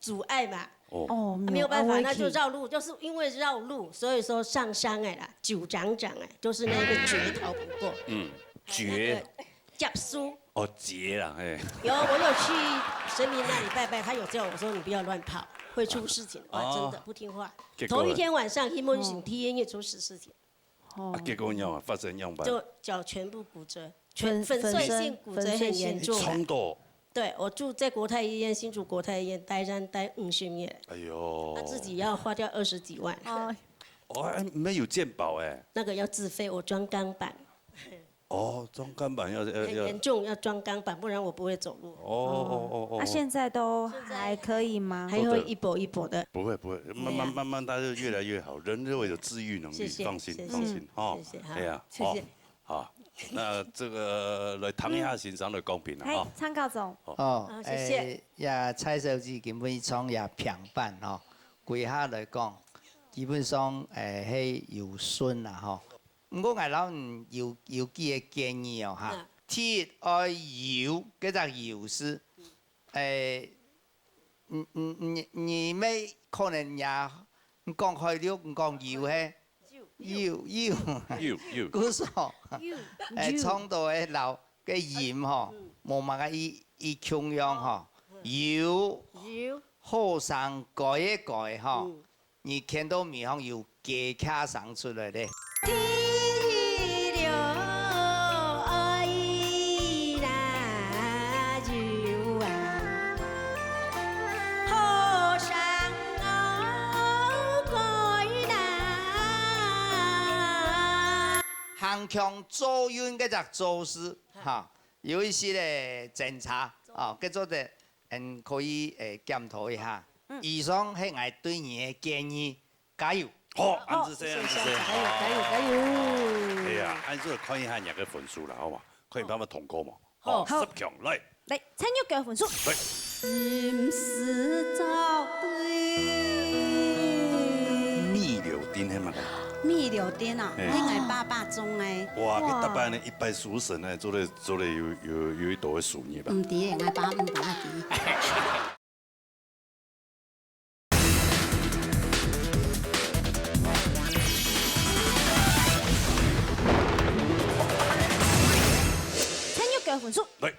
阻碍嘛。哦，啊，没有办法，那就绕路，就是因为绕路，所以说上山哎啦，九长长哎，就是那个绝逃不过。嗯，绝。夹苏。哦，绝啦，嘿。有，我有去神明那里拜拜，他有叫我说你不要乱跑，会出事情。哇，真的不听话。结果呢？头一天晚上，一梦醒，第一夜出事事情。 啊，结果仰啊，发生仰般？就脚全部骨折，全粉碎性骨折很严重。你撞到？对，我住在国泰医院，新竹国泰医院待，待五十年，哎呦，他自己要花掉二十几万。哦，哦，哎，没有健保哎。那个要自费，我装钢板。哦，装钢板要，要，要。很严重，要装钢板，不然我不会走路。哦，哦，哦，哦。啊，现在都还可以吗？还会一跛一跛的。不会，不会，慢慢，对啊。慢慢，它就越来越好，人就会有自愈能力，谢谢，放心，谢谢，放心，哈。谢谢，好。哎呀，谢谢。好，好，那这个来谈一下欣赏的公平了，嘿，哈。参考总。好。哦，啊，谢谢。哎，呀，蔡小姐根本创也平板，吼，归下来讲，基本上，哎，係有顺啦，吼。 毋過𠊎摎你有，有幾个建議哦，哈。嗯。第一，愛有，該隻有字，誒，你，你，你，你乜可能也，你講海陸，你講有嘿？有，有。有，有。故所，有，誒，有。唱到个摎个音吼，嗯。無麼个異，異共樣吼。嗯。有，有。好生該个該吼。嗯。 你看到面項有雞客聲出來咧。天了愛哪有啊，好生哦該哪。行腔做韻該隻做字，哈，有一息个精差，哦，該做得，嗯，可以，誒，檢討一下。嗯。以上係𠊎對你个建議。 加油！好，好，恁仔細，謝謝，恁仔細，加油，加油，加油！哎呀，恁仔細看一下你个分數啦，好嘛？看你辦法通過無？好。好，十強，來。來，陳玉嘅分數。來。心事找對。米柳丁係麼个？米柳丁啊，嘿。係𠊎爸爸種个。哇，哇。佢逐擺呢，一擺收成呢，做得，做得有，有，有一朵个樹葉吧？毋知，𠊎爸毋知。 陳玉嘅分數。來。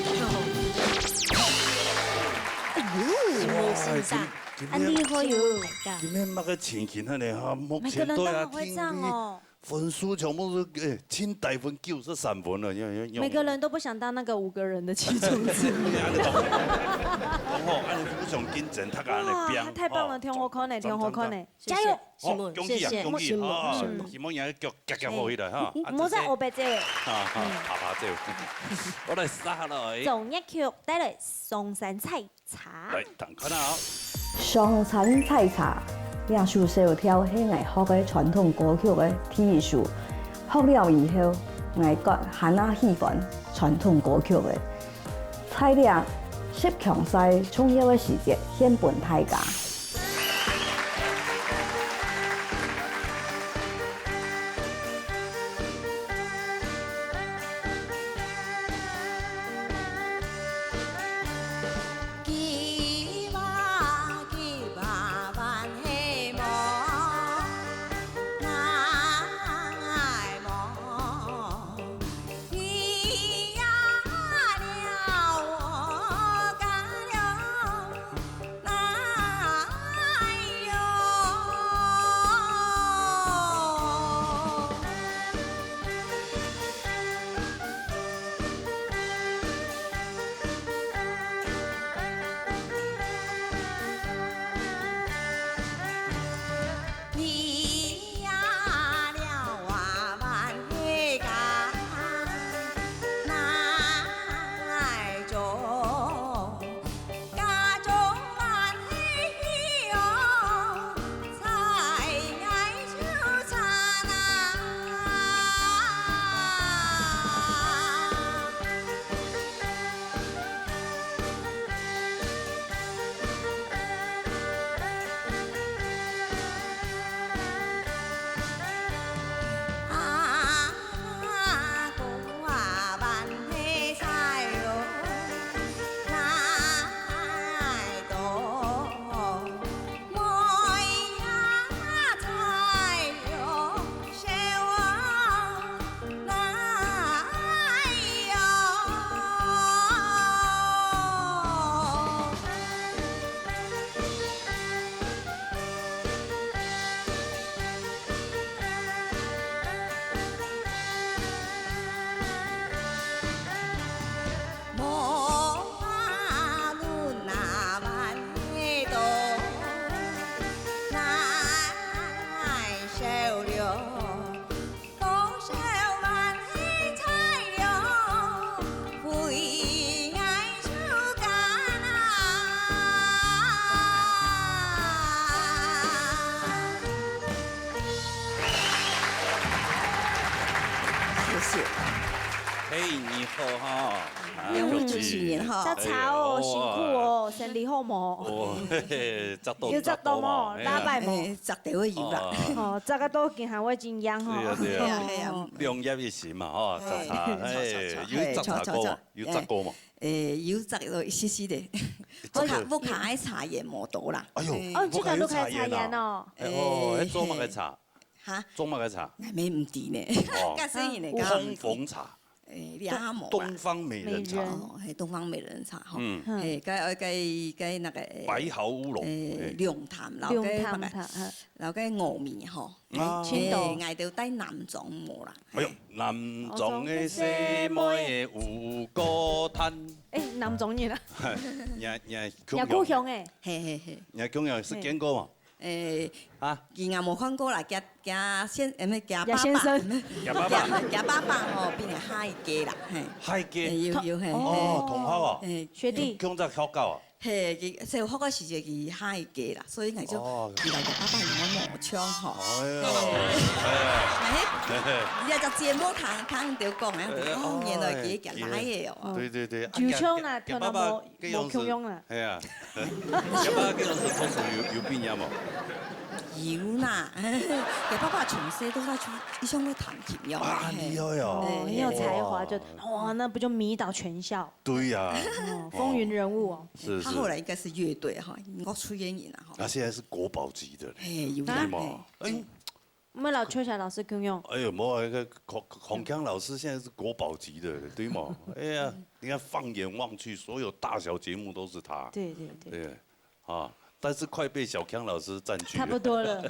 哎呦，哇，今，今天，恁厲害喲。今天那個情形呢，哈，目前都要聽你 分數全部係，誒，盡低分，九十三分了，要，要，要。每個人都不想當那個五個人的其中之一。同學，恁仔互相競爭，大家恁仔拼，哇，太棒了，哦，挺好看的，讚，挺好看的。讚，讚，讚。加油！好，恭喜啊，謝謝，恭喜，謝謝，啊，謝謝。希望你个腳，腳，腳好起來，哈。嗯，啊，毋好再烏白走。啊，啊，嗯。爬爬走。好，來，接下來。總一曲帶來上山菜 茶。來，聽看啊。上山採茶，這首小調係𠊎學个傳統歌曲个第一首。學了以後，𠊎覺還較喜歡傳統歌曲个。在這十強賽重要个時節，獻分大家。謝。嘿，你好哈。啊，兩位主持人哈。早茶哦，哎，辛苦哦，生理好無？哦，嘿嘿，扎到，有扎到無？扎到嘛，嘿。打敗無？哎，扎到會有啦。哦。哦，扎个到今下會真癢吼。對啊，對啊。係啊，係啊。兩業一心嘛，吼，哎，扎茶，哎，著，著，著，有扎茶過嘛？哎，著，著，著。有扎過嘛？哎，有扎到一絲絲的。扎到。屋下，屋下个茶園無多啦。哎喲，哎。哦，你屋下有茶園啊？這條路開茶園哦。哎，哦，哎，做麼个茶？ 哈？做麼个茶？𠊎乜毋知呢。哦。較細人个，較，痛風茶。誒，這下無啦。東方美人茶。美人。哦，嘿，東方美人茶吼。嗯。嘿，該，該，該那個，誒，白毫烏龍。誒，哎。龍潭，老該那個，龍潭茶，嗯。老該峨眉吼。啊。青島。誒，𠊎兜在南庄無啦。哎喲，南庄个細妹仔有個攤。誒，南庄人啊。你，你，你故鄉誒。嘿，嘿，嘿。你故鄉係建國嘛？ 誒，啊？佢𠊎無看過啦，佢，佢先，誒，咩，佢爸爸。佢先生。佢爸爸。佢，佢爸爸吼，變成下一屆啦，嘿。下一屆？誒，有，有，嘿，哦，嘿。同學哦。嘿。學弟。共隻學校啊？嘿，佢，所以學校時節佢下一屆啦，所以𠊎就，哦。佢摎佢爸爸有無像吼。哎喲，哎呀。哎，你這節目聽，聽佢講，哎，哎，哦，原來佢，哎，佢來个哦。對，對，對，啊，就像那，佢，佢爸爸可能無，該樣子，無共樣啦。哎呀。 你爸爸該時讀書有，有畢業無？有啦，佢爸爸從細到大就一向會彈琴喲。啊，嘿。厲害哦。哦，很有才華，就，哇。哇，那不就迷倒全校？對呀。哦，風雲人物哦。是，是。他後來應該是樂隊哈，音樂出演員了哈。他現在是國寶級的嘞。嘿，有啦，對嗎？嘿。哎， 毋係摎秋霞老師共樣。哎喲，無啊，那個孔，孔鏘老師現在是國寶級的，對嗎？哎呀，你看放眼望去，所有大小節目都是他。對，對，對。對，啊，但是快被小鏘老師佔據了。差不多了。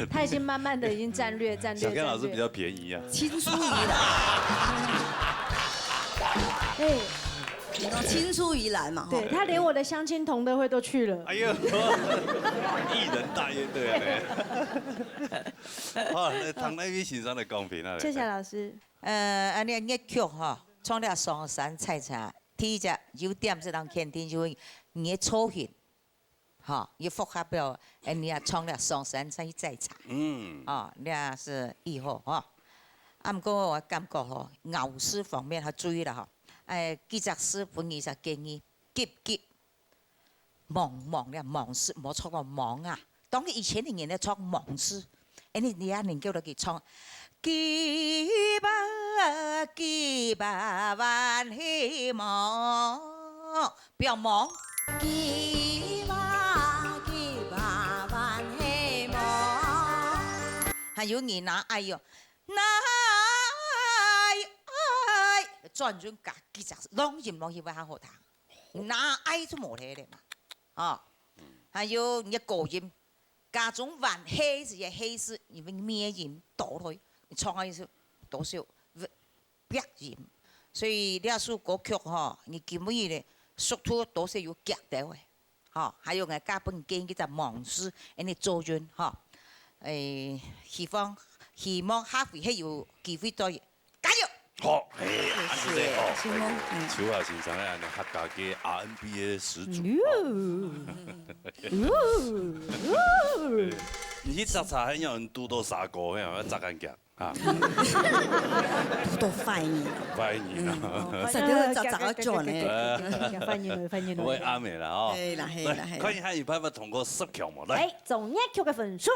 他已經慢慢地已經佔略，佔略，小鏘老師比較便宜啊。佔略。青出於藍。哎。你說青出於藍嘛，吼。對，他連我的鄉親同樂會都去了。哎喲，藝人大樂隊啊，你。 好，來，聽哪位先生來講評啊，來。謝謝老師。呃，恁呢樂曲吼，唱了上山採茶，第一隻優點係當肯定，就係你个造型，吼，你符合了，恁呢啊，唱了上山去採茶。嗯。哦，這係一號吼。啊，毋過𠊎感覺吼，咬字方面較注意啦吼。哎，幾隻字分你一隻建議，急急 忙，忙了，忙事，無錯哦，忙啊。當然以前个人咧唱忙事，哎，你，你也能夠來去唱，急啊，急啊，還係忙，不要忙。急啊，急啊，還係忙。還有你若愛喲，若愛，愛，轉轉加幾隻，朗音朗起會較好聽。 若愛就無忒了嘛。哦，還有你个高音，加重還係个係字，因為咩音倒落，你唱个意思多少鼻音。所以這首歌曲吼，你今晡日呢，速度多少有遽兜个，吼，還有𠊎加分建議隻忙字，恁呢做陣吼。誒，希望，希望下回還有機會再 加油！好，嘿，恁仔細哦。謝謝，承蒙，嗯。秋霞先生咧，恁呢客家个R&B个始祖。喲，哦。喲，喲。你去摘茶，還要人堵到沙哥，嘿，要摘恁遽啊？堵到壞人。壞人啊。嗯，哦，實在會摘，摘到轉呢。壞人了，壞人了。會暗暝啦，哦。嘿啦，嘿啦，來，嘿啦。看一下有辦法通過十強無？來。哎，總樂曲个分數。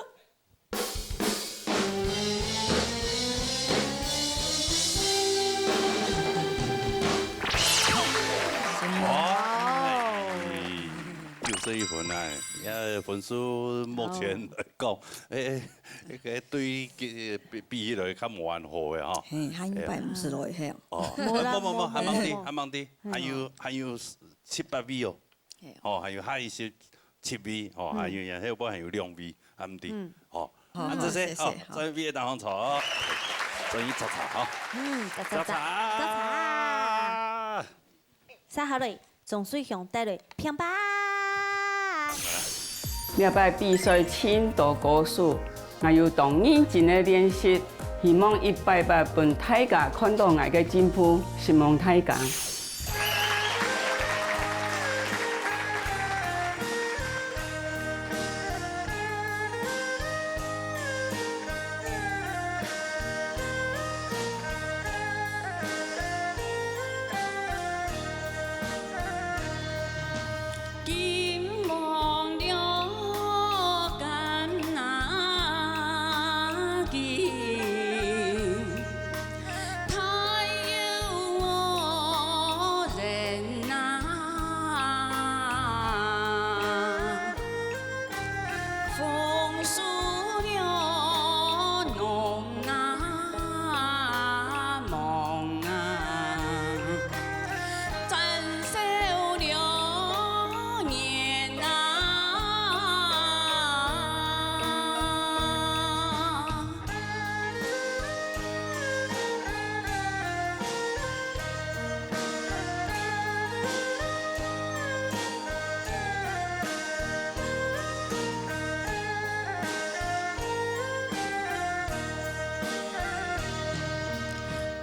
哇，哎，有這一分啊，哎，分數目前來講，哎，哎，那個對，比，比起來較無恁好个吼。嘿，還有一百五十多位，嘿。哦，無啦，無，無，無，無，還吂知，無，無。還吂知，嗯。還有，還有七八位哦。 嘿。哦，還有下一些七位，哦，嗯。還有，還有，還有兩位，還毋知，嗯。哦，好，恁仔細，好，謝謝，哦，好。這位當中坐，終於坐坐，哈。嗯，坐坐坐，坐坐。坐坐。接下來，鍾瑞雄帶來，乒乓。這擺比賽盡多高手， 𠊎有當認真个練習，希望一擺擺分大家看到𠊎个進步，承蒙大家。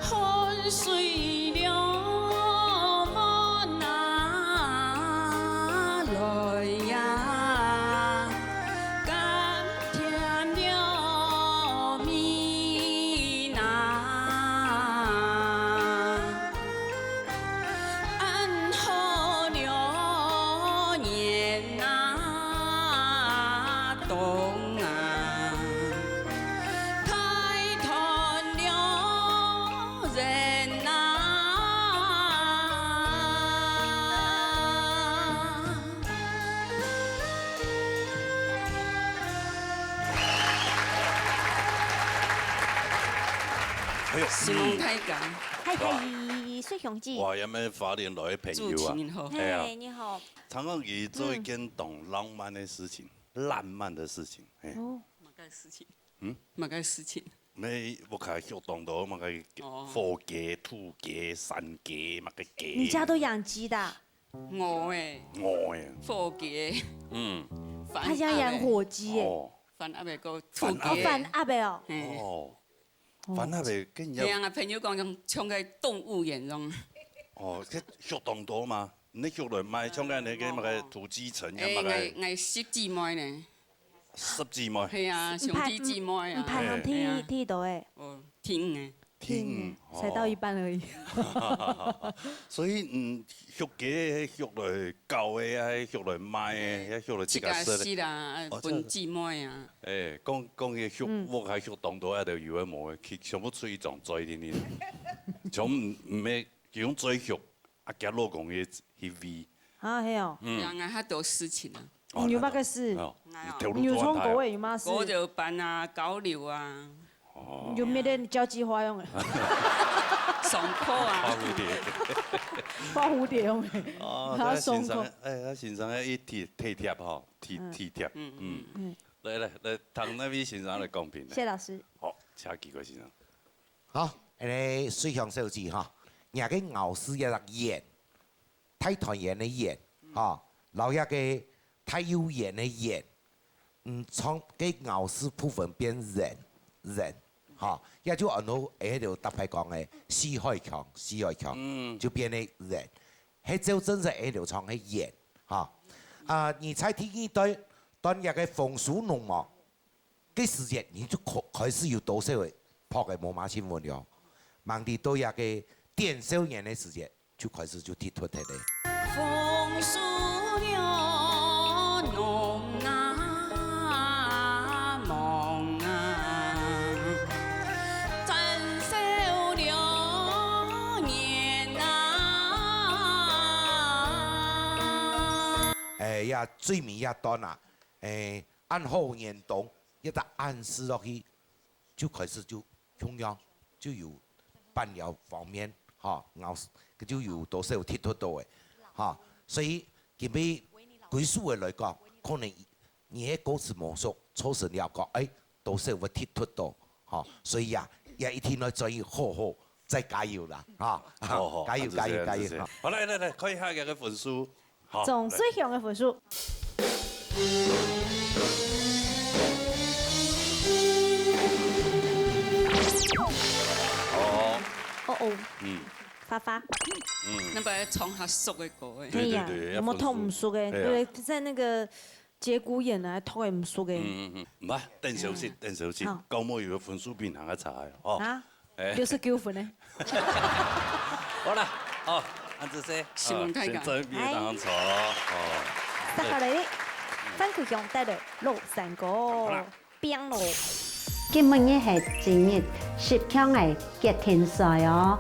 汗水流滿啊來呀，甘甜了面啊。 安好了年啊，冬啊，開團了人啊。哎呦，承蒙大家。嗨，嗨，水香姐。哇，有沒有花蓮來的朋友啊？主持人好。哎呀。嗨，你好。常常佢做一件當浪漫的事情，浪漫的事情，哎。哦。麼个事情？嗯？麼个事情？沒，我看學當多麼个哦。火雞、土雞、山雞，麼个雞。你家都養雞的啊？鵝欸。鵝欸。火雞欸。嗯。番鴨欸。他家養火雞耶。哦。番鴨欸，還有土雞欸。番鴨欸。哦，番鴨欸。嘿。哦。 番鴨欸，跟人家。係啊，朋友講像，像个動物園樣。哦，該畜當多嘛？你畜來賣，像个那个麼个土雞城，欸，麼个。𠊎，𠊎十姊妹呢。十姊妹。係啊，兄弟姊妹啊。毋怕，毋怕人踢，係啊。踢到欸。哦，踢呢。踢呢，哦。才到一半而已。所以，嗯，畜雞，畜來搞个，啊，畜來賣个，啊，畜來自家食个。自家食啦，哦，分姊妹啊。 欸，講，講起畜，嗯。屋下畜當多，啊，就有个無个，去全部出去種嘴定定。全部毋，毋係，佢用嘴畜，啊，佢老公去，去餵。啊，係哦。嗯。養啊，較多事情啊。哦，你有麼个事？哦，你頭路做安排啊。你有養狗欸，有麼个事？狗就搬啊，交流啊。哦。有沒得交際花用的？上課啊。花蝴蝶。花蝴蝶用的。哦，然後他先生，送客。欸，他先生要一體，體貼吼，體，嗯。體貼。嗯，嗯。嗯。 來，來，來，聽哪位先生來講評呢？謝老師。好，請幾位先生。好，恁呢，水香小姐哈，若个咬字一隻圓，大團圓个圓，哈，摎一个大又圓个圓，嗯，從个咬字部分變人，人，哈，也就安到，欸，就特別講个四海腔，四海腔，嗯。就變个人。係照正式，欸，就唱个圓，哈。啊，你在第二段，段這个風樹農忙， 个時節，你就開，開始有多少个拍个無麼新聞了。吂知到這个展銷園个時節，就開始就忒突忒咧。風樹了，農啊，忙啊，展銷了，年啊。欸，也最尾一段啊，欸， 恁好年冬，一旦恁時落去，就開始就共樣，就有半了方面，吼，咬，就有多少忒突到个，吼。所以今晡歸屬个來講，可能你个歌詞無熟，造成了講，欸，多少會忒突到，吼。所以啊，也一定愛注意好好，再加油啦，吼。好，好，加油，恁仔細，加油，加油，恁仔細。吼。好，來，來，來，看一下這个分數。 好，總水香个分數。哦。哦哦。嗯。花花。嗯。那本來唱較熟个歌欸。對，對，對，對呀，有沒有偷毋熟个？哎呀。對，在那個節骨眼啊，偷毋熟个。嗯，嗯，嗯。毋怕，等小息，嗯。等小息，好。搞毋好有个分數比人還差个，哦。啊？ 欸。六十九分呢。好啦，哦，恁仔細，承蒙大家。哦，先做一遍當好咯，哦。接下來呢，范國祥帶來老山歌，好啦。《拚路》。今晡日係正月十強个決定賽哦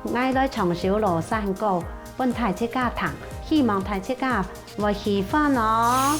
，𠊎來唱首老山歌，分大自家聽，希望大自家 會喜歡哦。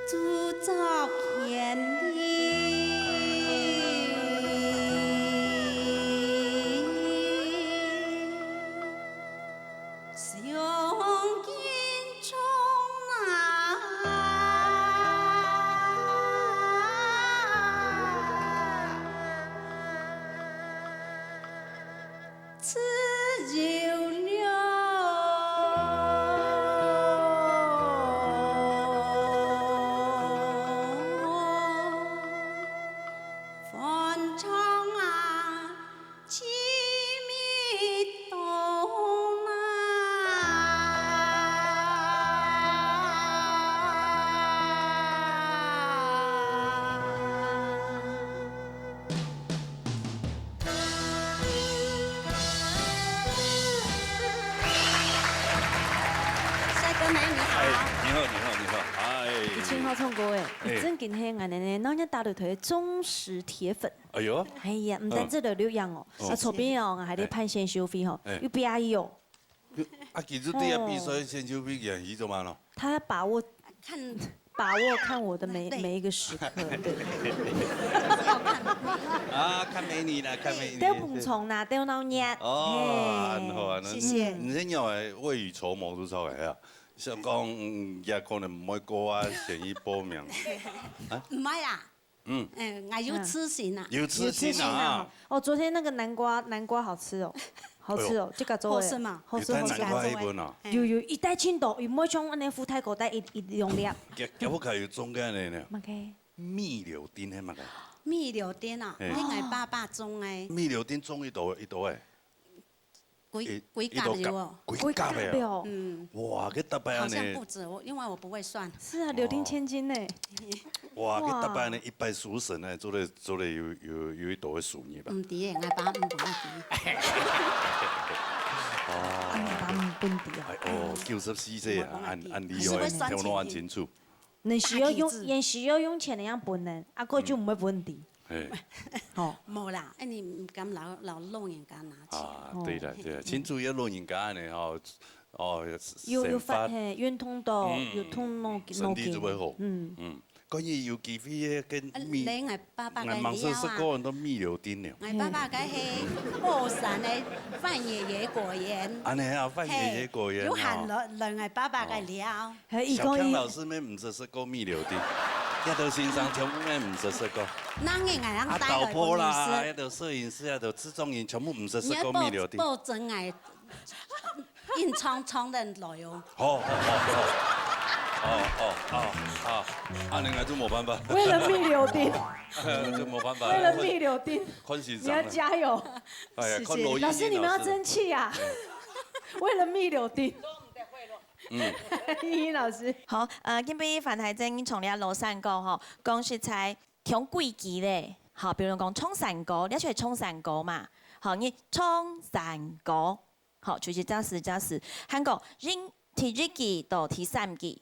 著作权利。帅哥美女好。哎，你好，你好，你好，哎。以前好唱歌哎，你真个係俺奶奶，然后人家大陆头的忠实铁粉。哎呦，哎呀，毋單止留留言哦，啊，左边哦，还在潘先修飞吼，又别阿姨哦。啊，其实对啊，比赛先修飞演习做嘛咯。他把握看把握看我的每每一个时刻，对。啊，看美女啦，看美女。都捧场啦，都闹热。哦，很好啊，谢谢。你这样哎，未雨绸缪都出来啊。想讲，嗯，也可能毋会过啊，先去报名。毋系啦，嗯，嗯，我有自信啊。有自信啊！哦，昨天那个南瓜，南瓜好吃哦，好吃哦，这个做好吃嘛。好吃好吃。有带南瓜一份啊？有有一袋青豆，有没有像那副太口袋一一两粒？给给我看有种个呢呢。 OK。蜜柳丁系么个？蜜柳丁啊，哎你俺爸爸种哎，蜜柳丁种一朵一朵哎，几几甲有哦。几甲的哦。哦。嗯，哇，个大白好安呢？像不止，我因为我不会算。是啊，柳丁千金呢。哇，个大白安呢，一百十五省呢，做了做了有有有一朵的树叶吧？唔知耶，我爸唔知。哎呀，唔本地啊。哎哦，九十四岁啊，按按理还是会算头脑很清楚。你需要用，也需要用钱的样本能，啊，过就唔会问题。哎，吼，无啦，哎，你唔敢老老老人家拿钱。啊，对了对了，清楚要老人家呢吼，哦，有有发发嘿，运动到有痛弄身体就会好。嗯，嗯，关于有机会跟蜜，你俺爸爸个俺忙说是了啊。个人都蜜柳丁了。俺爸爸个系后山的范爷爷果园。安尼啊，范爷爷果园有喊哦。了，人俺爸爸个了。还一个小强老师咩毋识识个蜜柳丁，一到先生全部咩毋识识个。那个俺让啊，带了导播啦，不是一到摄影师啊，一到制作人全部毋识识你要个蜜柳丁。报报纸哎，硬冲冲的来哦。好好好好，哦哦哦哦，啊，那个就没办法，为了蜜柳丁，就没办法，为了蜜柳丁，看先你要生了。加油。哎呀，谢谢看罗老师，你们要争气啊！为了蜜柳丁。嗯，依依老师，好，呃，今晡日范太正唱了老山歌吼，讲实在，像贵己咧，好，比如讲唱山歌，你就唱山歌嘛，好，你唱山歌，好，就是这样子，这样子。还有，因第一季到第三季，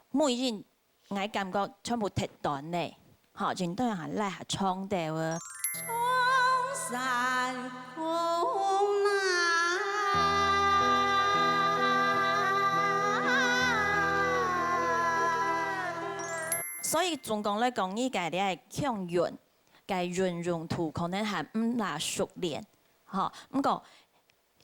每人 𠊎感覺全部忒短咧，吼，真多人還來下唱兜啊。山空啊。所以總共來講，你个這个腔韻，个運用度可能還毋罅熟練，吼。毋過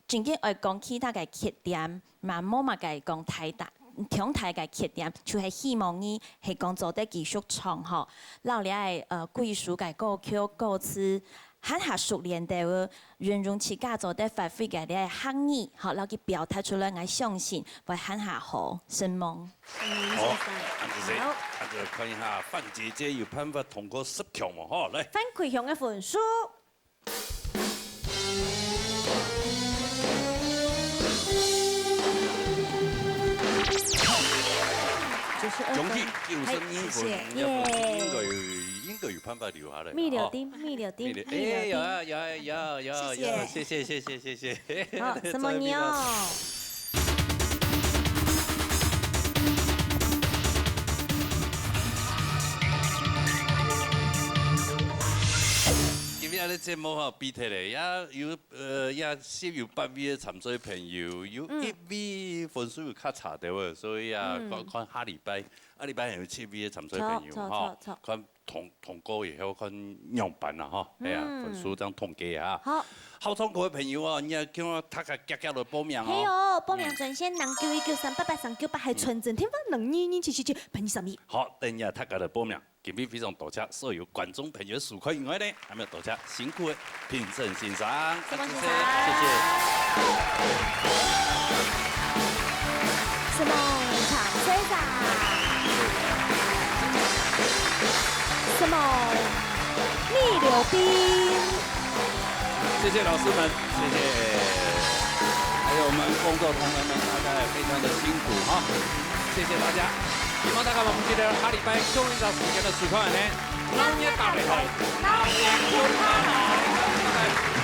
正經愛講其他个缺點，嘛無麼个講太大，重大个缺點，就係希望你係講做得繼續唱吼，摎這个呃貴族个歌曲歌詞，還較熟練兜，運用自家做得發揮个這个客語，吼，摎佢表達出來，𠊎相信會還較好，承蒙。嗯，好，先生。恁仔細，恁仔看一下范姐姐有辦法通過十強無？吼，來。范啟雄个分數。九十二分。恭喜九十二分，嘿，謝謝。應該應該應該有辦法留下來啦，吼。米柳丁，米柳丁，米柳，米柳丁。哎，有啊，有啊，有啊，有啊，謝謝。有啊，謝謝，謝謝，謝謝。好，什麼牛？今日个節目吼，比賽咧，也有，呃，也是有八位个參賽朋友，有嗯。一位分數有較差个，所以啊，嗯。看，看下禮拜，下禮拜還有七位个參賽朋友，著，著，吼，著，著。看 通，通過以後看仰般啦吼。哎呀，嗯。分數正通過啊。好。好唱歌个朋友哦，你也叫我大家遽遽來報名哦。係哦，報名專線零九一九三八八三九八，還有傳真電話零二二七七七八二三一。好，等一下大家來報名。今日非常多謝所有觀眾朋友收看以外呢，還有多謝辛苦个評審先生，辛苦先生。謝謝，謝謝。 什麼唱先生？什麼米柳冰？謝謝老師們，謝謝，還有我們工作同仁們，大家也非常的辛苦哈，謝謝大家。希望大家毋好記得下禮拜同一個時間的收看呢。老年大擂台，老年大擂台。